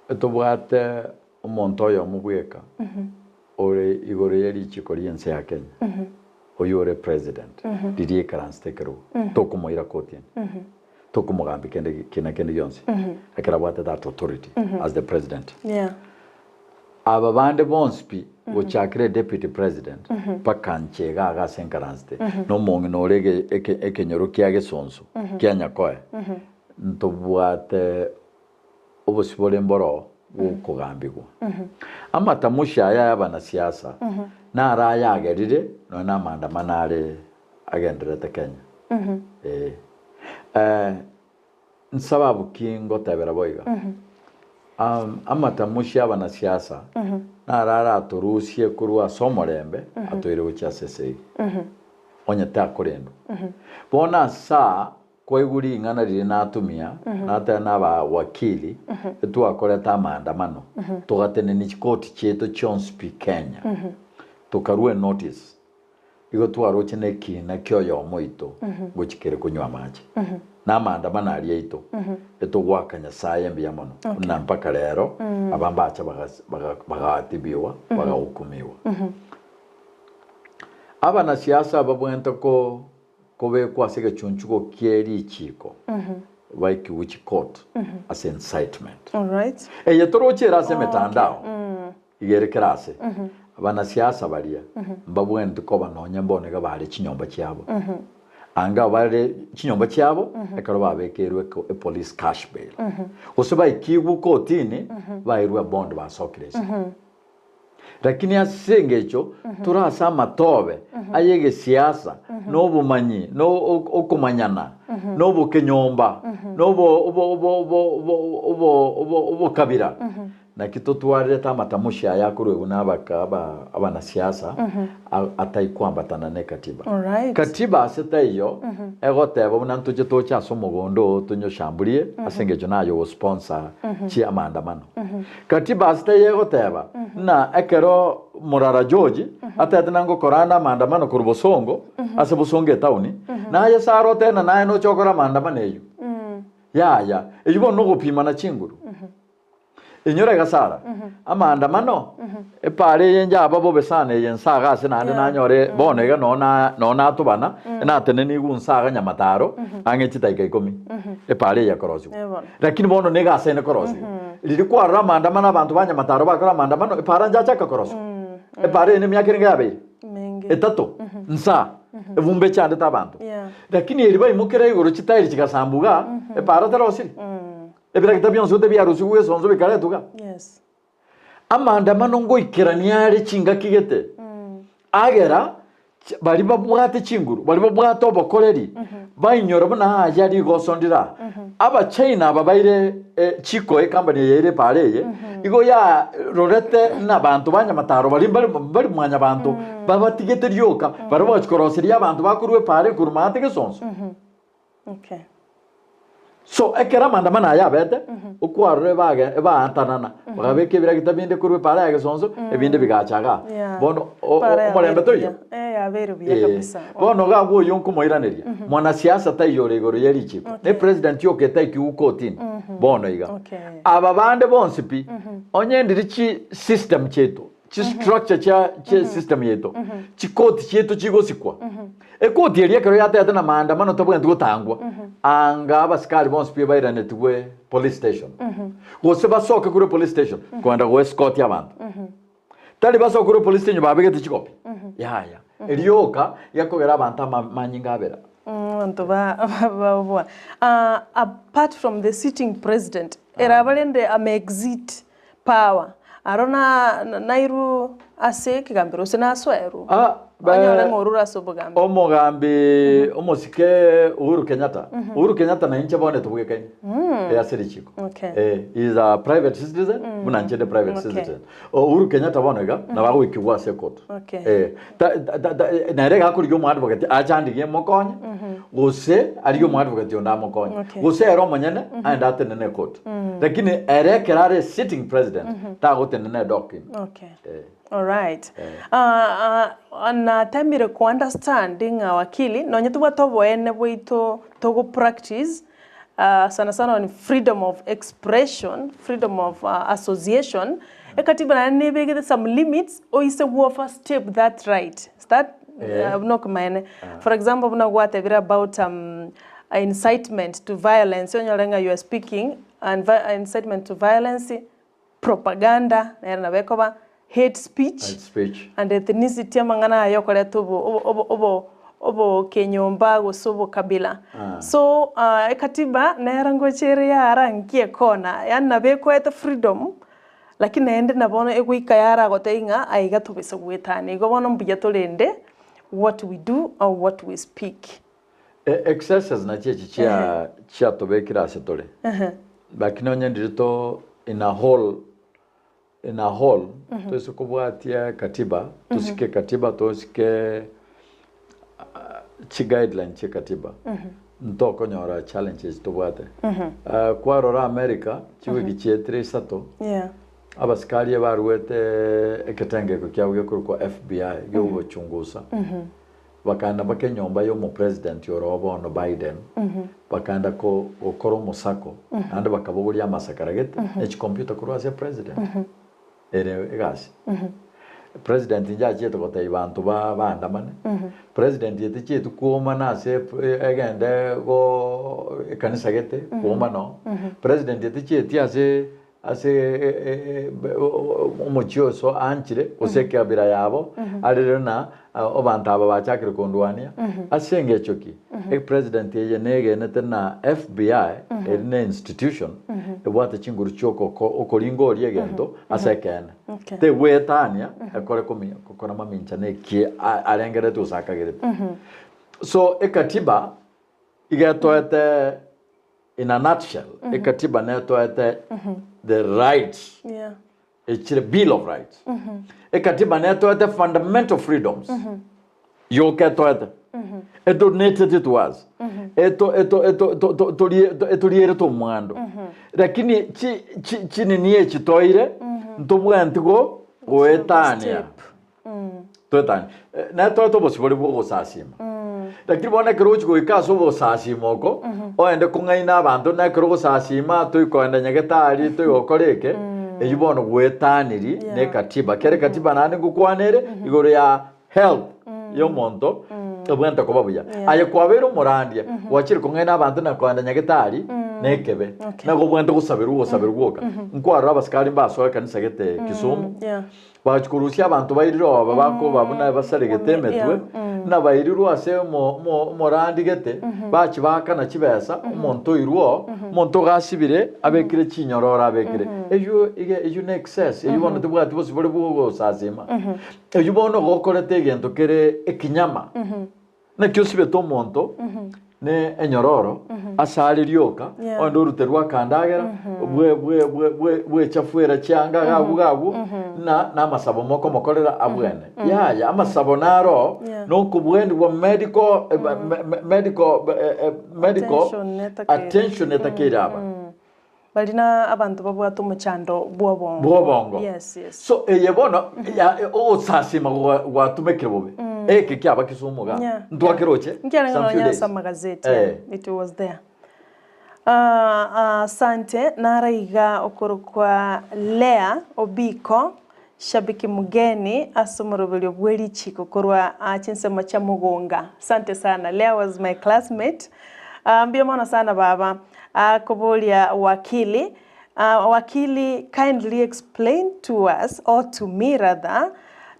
etobwate omonto oyomo bweka ore igoro ye richiko ri'ense ya Kenya, oyio ore president, riria aikaransete ekerogo, tokomoira kotini, tokomogambia kende kina kende gionsi, ekero abwate that authority as the president. Yeah. Aba bande bonsi pi, gochakera deputy president, mpaka nche iga iga ase nkaransete, na omong'ina ore ege- eke- ekenyoro kia Gesonso, kia Nyakoe, ntobwate obosibore mboro bw'okogambigwa. Amatamushi aya y'abanasiasa naro ayagerire nonya namaandamano are agendererete Kenya. Ee. Eh, nsababu ki ngotebera boiga? Am- amatamushi y'abanasiasa naro aratorusie korwa ase omorembe toire gochia ase esegi. Onye takorendwa. Bono ase aa Kwaigwa ring'ana riria natumia, nateba nabawakili, etwakorete amaandamano, togatenenia chikoti chiaito chionsi pi Kenya, tokarua enotice, igo twaroche nekiina kia oyomo oito ngochi kere konywa amache. Na amaandamano aria aito, etogoaka Nyasaye mbuya mono, buna mpaka rero, aba mbacha bagas baga bagatibiwa, bagahukumiwa. Abanasiasa babwenerete ko Kobekwa ase egechunchugo kie richiiko baikigwe chicourt ase incitement. Alright. Eye toroche ere ase emetandao iga ere kera ase. Abanasiasa baria mbabwenereti koba nonya mbono iga bare chinyomba chiabo. Anga bare chinyomba chiabo ekero babekeirwe epolice cash bail. Gose baikigwe kotini bairwe bond basokire isiko. Lakini ase engencho tore ase amatobe ay'egesiasa, na obomanyi, na okomanyana, na obokenyomba, na obokabira, Naki totwarerete amatamushi aya akoruegwa na abaka aba abanasiasa a- atai kwambatana ne katiba. Alright. Katiba ase taiyo egoteba buna ntoche toche ase omogondo oo tonyoshamburie ase engencho naye ogosponsor chi amaandamano. Katiba ase taiyo egoteba ng'a ekero Morara George atebete na ngokora ande amaandamano korwa Bosongo ase Bosongo etaoni, naye Sarah otebe ng'a naye noche okore amaandamano eyio. Yaya, eyio bono nogopimana chinguru. Inyora iga Sara, amaandamano, epaara eye njaba bobe sana eye nsaga ase naende nanyore bono iga noo na noo natobana, natenenigwe nsaga nyamataro ang'e chidaika ikomi, epaara eye ekorosigwa. Eh, bono. Lakini bono nigo asaine korosigwa. Riria kwarora amaandamano abanto ba nyamataro bakora amaandamano, epaara njachaka korosigwa. Epaara eye nemiaka erenge yabeire? Menge. Etato, nsaa, ebumba echandete abanto. Yeah. Lakini eri baimokera igoro chitairi chigasambu igaa, epaara terosiri. Ebiragita bionsi gote biarusigwe gesonso bikaretwa iga. Yes. Amaandamano ngoikerania are chingaki gete, agera chi- baria babwate chinguru, baria babwate obokoreri, bainyore buna aya rigoso ndire aa. Abachina aba baire eh, chiko ecompany eye ere epaara eye, igo yarorete ng'a abanto ba nyamataro baria mbari mbari mwanyabanto, babatigete rioka, baria bagochi koroseria abanto bakorwa epaara ekorwa maate gesonso. Okay. So ekero amaandamano aya abete, okwarora ebage ebaatanana, bakabeka ebiragita binde korwa epaara ya gesonso, ebinde bigacha igaa. Yeah. Bono o- o- Para yabeire omorembe toiyo? buya. Eh, yabeire buya Eh, kabisa. Bono iga abwo oyio nkomoiraneria, mwanasiasa taiyo ore igoro ye richiko, Okay. ne president yoka etaikigwe kotini, bono iga. Okay. Aba bande bonsi pi, onye ndiri chi system chiaito, chi structure chia chia system yaito, chikoti chiaito chigosikwa, Ekoti eria ekero yatete na maandamano tabwenereti gotangwa, anga abasikari bonsi pi bairanetigwe police station, gose basoke korwa epolice station kogenda go escort abanto. Tari basoke korwa epolice station babegete chikopi, yaya. Erioka gekogera abanto ama amanyinga abere. Abanto ba baoboa. Ah, apart from the sitting president, eraba rende ame exit power, aro na nairwe ase ekegambero gose nasoerwe, Ah, be- onyore ng'a orure ase obogambi. Omogambi omosike Uhuru Kenyatta. Uhuru Kenyatta na inche bono tobwekaine eh, ase richiko. Okay. Eh, he is a private citizen buna inche ndi private Okay. citizen. O, Uhuru Kenyatta bono iga nabo agoikigwa ase court. Okay. Eh, ta, ta, ta, ta, nere iga akorigia omoadvocate achandigie mokonye gose arigie omoadvocate onde amokonye Okay. gose ere omonyene aende atenene ecourt. Lakini ere ekero are sitting president tagotenena edock ime. Okay. Eh. Alright. Ah, ah, natemire ko understand ng'a wakili nonye tobwate oboene bwaito togo practice ah, sana sana on freedom of expression, freedom of ah, association, ekatiba naende nebegete some limits oise go overstep that right. Is that Eh. buna okomaene? For example buna gwatebire about um, incitement to violence onyore ng'a you are speaking and incitement to violence, propaganda nere nabo ekoba, hate speech, Hate speech. and ethnicity amang'ana aya okoreta obo obo obo obo obokenyomba gose obokabila. Ah. So ekatiba nere ngocha ere yara nki ekona, yaani nabo ekoete freedom, lakini naende nabo egoika yaragotebia ng'a aiga tobisa goetania. Igo bono mbuya torende what we do or what we speak. Excesses nachio echi chia chiatobekire ase tore lakini onye ndiri to in a whole in a whole toise kobwatia katiba tosike katiba tosike chi guideline chie katiba ntokonyora challenges tobwate. Kwarora America chiwiki chietire isato Yeah. abasikari ebaruete eketenge eko kiabo gekorokwa FBI giogochungusa Bakaenda mpaka enyomba y'omopresident oro bono Biden, bakaenda ko gokora omosako, naende bakabogoria amasakara gete ne chikomputa korwa ase president. Ere egasi. President inche achiete gotebia banto ba baandamane, president etichieti kwomana ase egende go ekanisa gete kwomana oo, president etichieti ase Ase omochie oso anchire, gose ekabira yabo, arire ng'a abanto aba bachakire kondwania. Ase engecho ki? Epresident eye negenete na FBI eri ne institution ebwate chinguru chia okoringa oria egento ase ekeene. Okay. Tegwetania ekore komi gokora mamincha na eki arengereretie gose akagerete. So ekatiba iga etoete In a nutshell, ekatiba netoete the rights Yeah. Echire Bill of Rights. Ekatiba netoete fundamental freedoms. Yoka etoete. Edonated to us. Eto eto eto to to torie etorierete omwando. Lakini chi chi chinini echi toire ntobwenti go goetania. Step. Toetanie. Eh, Netoete obosibore bwa ogosasima. Lakini bono ekero ogochi goika ase obosasima oko, oende kong'aina abanto na ekero ogosasima toikoenda nyagetari toigokora eke, eyio bono goetaniri na ekatiba. Kera ekatiba naende ngokwana ere igoro ya health ya omonto ebwenerete koba buya. Aye kwabeire omorandia, gwachire kong'aina abanto na koenda nyagetari na ekebe. Okay. Nigo obwenerete gosaberwa ogosaberwa gwoka. Nkwarora abasikari mbasoa ekanisa gete Kisumu. Yeah. Bagachia korusia abanto bairire oba bakoba buna basaregete emetwe, na bairirwe ase omorandi gete, bachia baakana chibesa, omonto oirwe oo, omonto ogasibire abekire chinyororo abekire. Eyio iga eyio ne excess, eyio bono tebwati bosibore bwa ogosasima. Eyio bono gokorete egento kere ekinyama. Naki osibete omonto ne enyororo ase are rioka, Yeah. onde oruterwe akandagera, bwe bwe bwe bwe bwechafuera chianga iga agwo iga agwo, na namasabo mokomokorera abwene. Yaya, amasabo naro Yeah. nokobwenigwa medical eh, me- me- medical eh, eh, medical Attention netakeire. attention etakeire aba. Bari na abanto babwate omochando bw'obongo. Bw'obongo. Yes, yes. So eye bono ya ogosasima gwa- gwatumekire bobe. Eke kiaba Kisumu iga. Yeah. Ntwakeroche Nkiarenge some few nonya days. ase amagazeti, Eh. yeah, it was there. Ah, asante, naro iga okorokwa Leah Obiko, shabiki mgeni ase omoroberio bwe richiko korwa ah, chinsemo chia Mugunga. Asante sana. Leah was my classmate. Ah, mbuya mono sana baba. Akoboria wakili, Wakili kindly explain to us or to me rather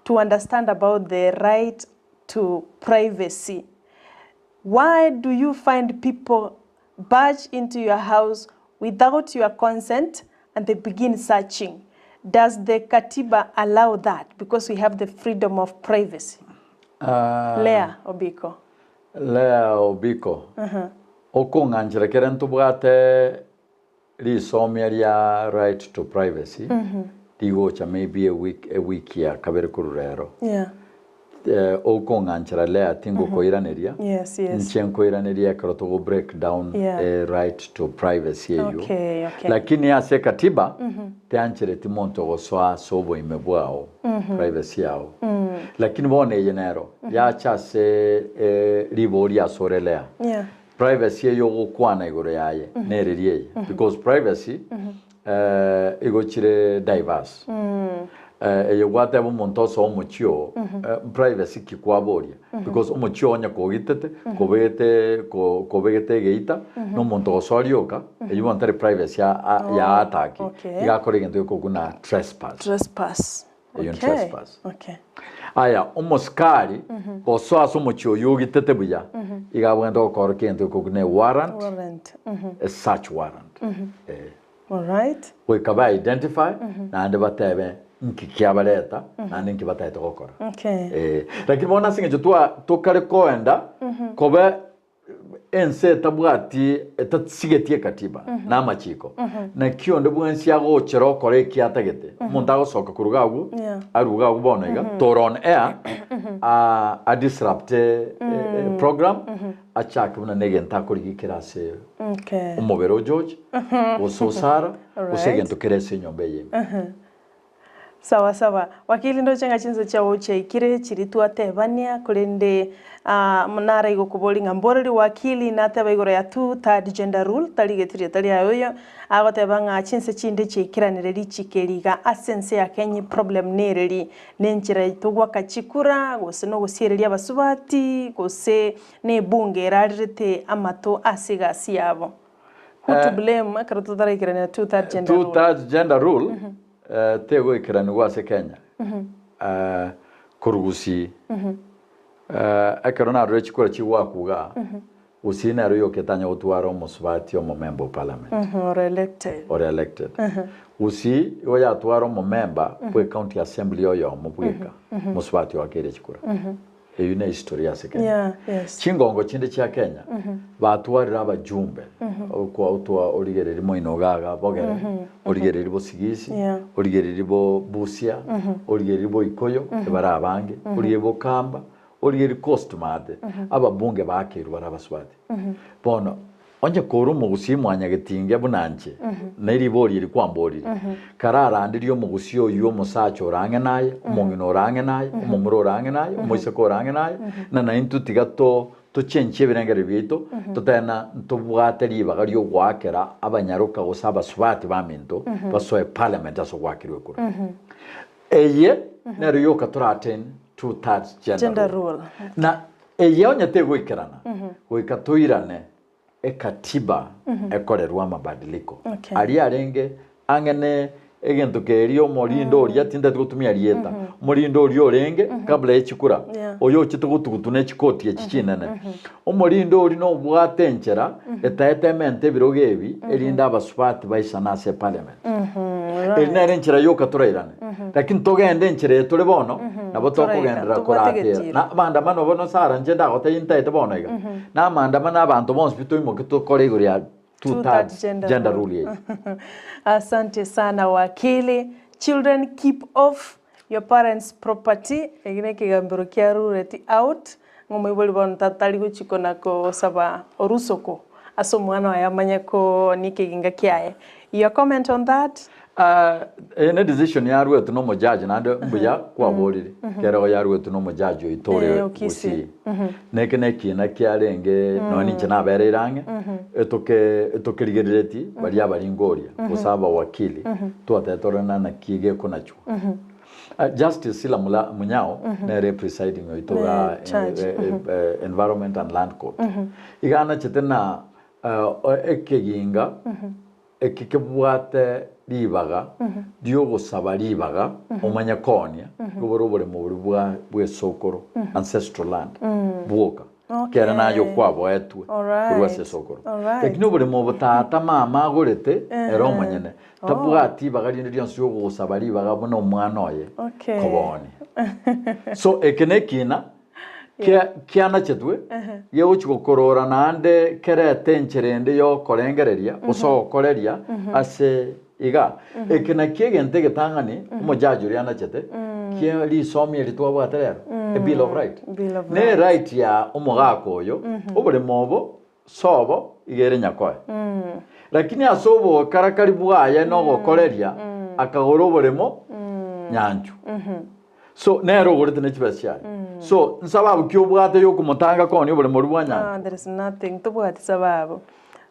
to understand about the right to privacy. Why do you find people barge into your house without your consent and they begin searching? Does the katiba allow that because we have the freedom of privacy? Leah Obiko. Leah Obiko, Okong'anchera kere ntobwate risomia ria right to privacy rigocha maybe a week a week ya kabere korwa rero. Yeah. Eh, okong'anchera Leah tingokoiraneria Yes, yes. inche nkoiraneria ekero togo break down Yeah. eh, right to privacy eywo. Okay, okay. Lakini ase ekatiba teanchereti monto gosoa ase oboime bwao privacy yao. Lakini bono eye nero yacha ase ribori asore Leah. Yeah. Privacy eye ogokwana igoro yaye nereri eye because privacy igo chire diverse. Eye gwateba omonto osoe omochie oo privacy ki kwaboria because omochie oo onye kogitete kobegete kobegete egeita na omonto gosoa rioka eywo bono tari privacy ya ataki Okay. iga akore egento gekogwa na trespass. Trespass. Eyio Okay. trespass. Okay. Aya, omosikari gosoa ase omochie oyio ogitete buya, iga abwenerete gokora egento gekogwa na ewarrant, Warrant. a search warrant. Eh. Alright. Goika ba identify, naende batebe nki kiabareta, naende nki bataete gokora. Okay. Eh, lakini bono ase eng'encho twa tokare koenda kobe ense etabwati etasigeti ekatiba na amachiko naki onde bwensi agochera okora eki atagete omonto agosoka korwa iga agwo Yeah. arwe iga agwo bono iga tore on air a a disrupt program achake buna na egento akorigia kere ase Okay. omobere o George gose o Sarah gose Alright. egento kere ase enyomba eye ime. Sawa sawa. Wakili ndoche ng'a chinsa chiao chiaikire chiria twatebania korende nara igo koboria ng'a mborori wakili nateba igoro ya two third gender rule tarigeti rieta riaye oyo agoteba ng'a chinsa chinde chiaikiranire richiko eri iga ase ense ya Kenya eproblem nereri nenchera togwaka chikura gose nogosiereria abasubati gose na ebunge erarerete amato ase egasi yabo. Who to blame ekero totaraikerania two third gender Two rule? thirds gender rule tegoikeranigwa ase Kenya korwa Gusii. Ekero narure chikura chigoakwa igaa, Gusii nero yoka etanya gotwara omosubati omomemba o parliament. Ore elected. Ore elected. Gusii igo yatwara omomemba bwe county assembly oyomo bweka, omosubati oakeire chikura. Eyio ne history ase Kenya. Yeah, yes. Chingongo chinde chia Kenya batwarire abajumbe okwa otwa origereri moino iga iga bogere, origereri bosigisi, Yeah. origereri bo busia, origereri boikoyo ebare abange, origereri bokamba, origereri coast maate, ababunge bakeirwe bare abasubati. Bono Onye kore omogusii mwanyagetinge buna inche, ne ribori eri kwamboririe, kararanderie omogusii oyio omosacha ore ang'e naye, omong'ina ore ang'e naye, omomura ore ang'e naye, omoiseke ore ang'e naye, na naintwe tiga to tochenchie ebirengererio biaito, totebe ng'a ntobwate ribaga ri'ogoakera abanyaroka gose abasubati baminto basoe parliament ase ogoakerwa ekura. Eye nero yoka torattain two thirds gender Gender rule. rule. Na eye onye tegoikerana, goika toirane ekatiba ekorerwe amabadiliko. Okay. Aria arenge ang'e ne egento keria omorindo oria tintati gotumia rieta, omorindo oria orenge kabla ye chikura, Yeah. oyo ochete gotugutu ne chikoti echi chinene. Omorindo oria nobwate enchera etaete emente ebirogo ebi erinde abasubati baisane ase eparliament. Eri nere enchera yoka torairane. Lakini togende enchera eye tore bono, nabo Toraika, tokogenderera tobwate koratera. egetiro. Na amaandamano bono Sarah inche ndagotebie ntaete bono iga, na amaandamano abanto bonsi pi toimoke tokore igoro ya two Two thirds thirds gender gender rule. rule eye. Asante sana wakili. Children keep off your parents property. Eki nekegambero kia rureti out ng'a omoibori bono tatari gochia kona kosaba orusoko ase omwana oye amanye koonia ekeginga kiaye. Your comment on that? Eye ne decision yaruetwe na omojaji naende mbuya kwaborire ekiagera yaruetwe na omojaji oito ore Eh, o Kisii. Gusii. Neke na ekiina kiarenge nonya ninche nabereire ang'e etoke etokerigerereti baria abaringoria gose abawakili twatebete tore na naki gekonachwa. Justice Sila Mula Munyao nere presiding oito Ne iga judge. Environment and Land Court. Iga anachete na ekeginga Eki kebwate ribaga ri'ogosaba ribaga omanye koonia, igo bore oboremo boria bwa bw'esokoro, ancestral land, bwoka, ekiagera naye okwaboetwe korwa ase esokoro. Lakini oboremo obo tata mama agorete ere omonyene, tabwati ribaga rinde rionsi ri'ogosaba ribaga buna omwana oye koboonia. So eke nekina Kia kianachetwe, gegochia gokorora naende kerete enchera ende y'okorengereria gose ogokoreria ase iga. Eke nakio egento egetang'ani omojaji oria anachete kia risomi eri twabwate rero, a bill of right. Bill of Ne rights. right ya omogaka oyo, oboremo obo sobo iga ere nyakoe. Lakini ase obokarakari bwaye na ogokoreria akagora oboremo nyanchu. So nere ogorete ne chibesa chiaye. So nsababu ki obwate yokomotanga koonia oboremo oria bwa nyanchu? Ah, there is nothing, tobwati sababu.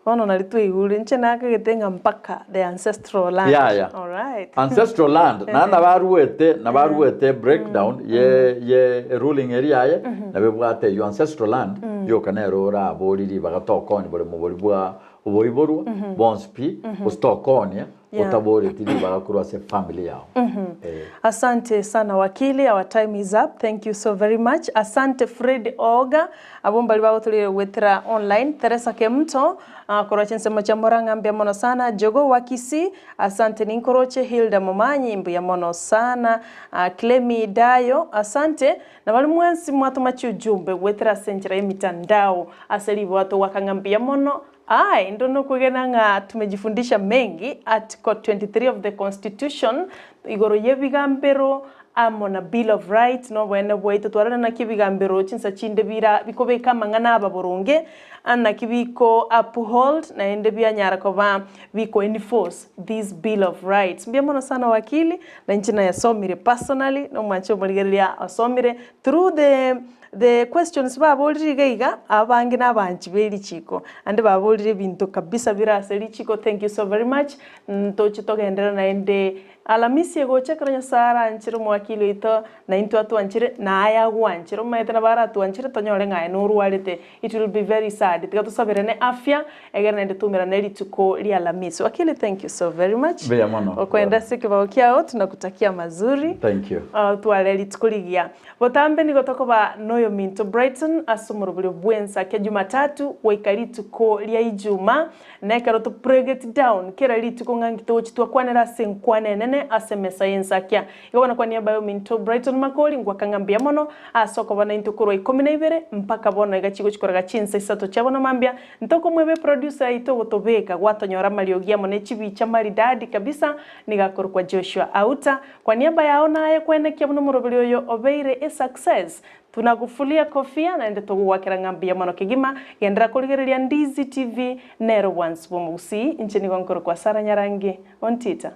Bono nari twaigure, inche nakagete ng'a mpaka the ancestral land. Yaya. Alright. Ancestral land, naende nabaruete, nabaruete breakdown ye ye ruling eria yaye, nabo ebwate eywo ancestral land, yoka nere orabori ribaga tokonya boremo boria bwa oboiborwa, bonsi pi, gose tokonya, Yeah. otaboreti ribaga korwa ase efamily yao. Eh. Asante sana wakili, our time is up. Thank you so very much. Asante Fred Oga, abwo mbari bagotoreire goetera online. Teresa Kemunto, ah, korwa chinsemo chia Murang'a mbuya mono sana. Jogoo wa Kisii, asante ninkoroche. Hilda Momanyi, mbuya mono sana. Ah, Clemmy Dayo, asante. Na baria mwensi mwatoma chiujumbe goetera ase enchera y'emitandao ase riboa togoaka ng'a mbuya mono. Aye, intwe nokwegena ng'a tumejifundisha mengi, Article 23 of the Constitution, igoro y'ebigambero amo na Bill of Rights, noboene bwaito twarora naki ebigambero chinsa chinde bira bikobeka amang'ana aba boronge, naki biko uphold naende bianyara koba biko enforce this Bill of Rights. Mbuya mono sana wakili, na inche nayasomire personally, na omwanche omorigereria asomire through the The questions baborire iga iga, abange nabanchi be richiko, naende baborire ebinto kabisa bire ase richiko, thank you so very much, ntoche togenderere naende Alamisi egocha ekero Nyasaye aranchere omowakili oito, na intwe atwanchere, na aye agwanchere, omanyete nabo aratwanchere tonyore ng'a aye norwarete, it will be very sad, tiga tosaberane afya, egere naende toumerane rituko ria Alamisi. Wakili thank you so very much, Mbuya mono. okoenda ase ekebao kiao, tunakutakia mazuri, Thank you. otware rituko rigiya. Botambe nigo tokoba noyominto Brighton ase omoroberio bw'ensa kia Jumatatu goika rituko ria Ijuma, na ekero to break it down kera rituko ng'a nki togochi twakwanera ase enkwana enene. ane ase emesa y'ensakia. Igo bono kwa niaba y'ominto Brighton Makori ngwaka ng'a mbuya mono ase okoba naintwe korwa ikomi na ibere mpaka bono iga chigochi koraga chinsa isato chia bono mambia. Ntokomweba eproducer yaito ogotobeka gwatonyora amariogi amo ne chibicha maridadi kabisa nigo akorokwa Joshua Auta. Kwa niaba yao naye kwenekia buna omoroberi oyo obeire esuccess. Tunakufulia kofia naende togogwakera ng'a mbuya mono kegima. Genderera korigereria Ndizi TV nere obwansu bw'omogusii. Inche nigo nkorokwa Sarah Nyarangi. Ontita.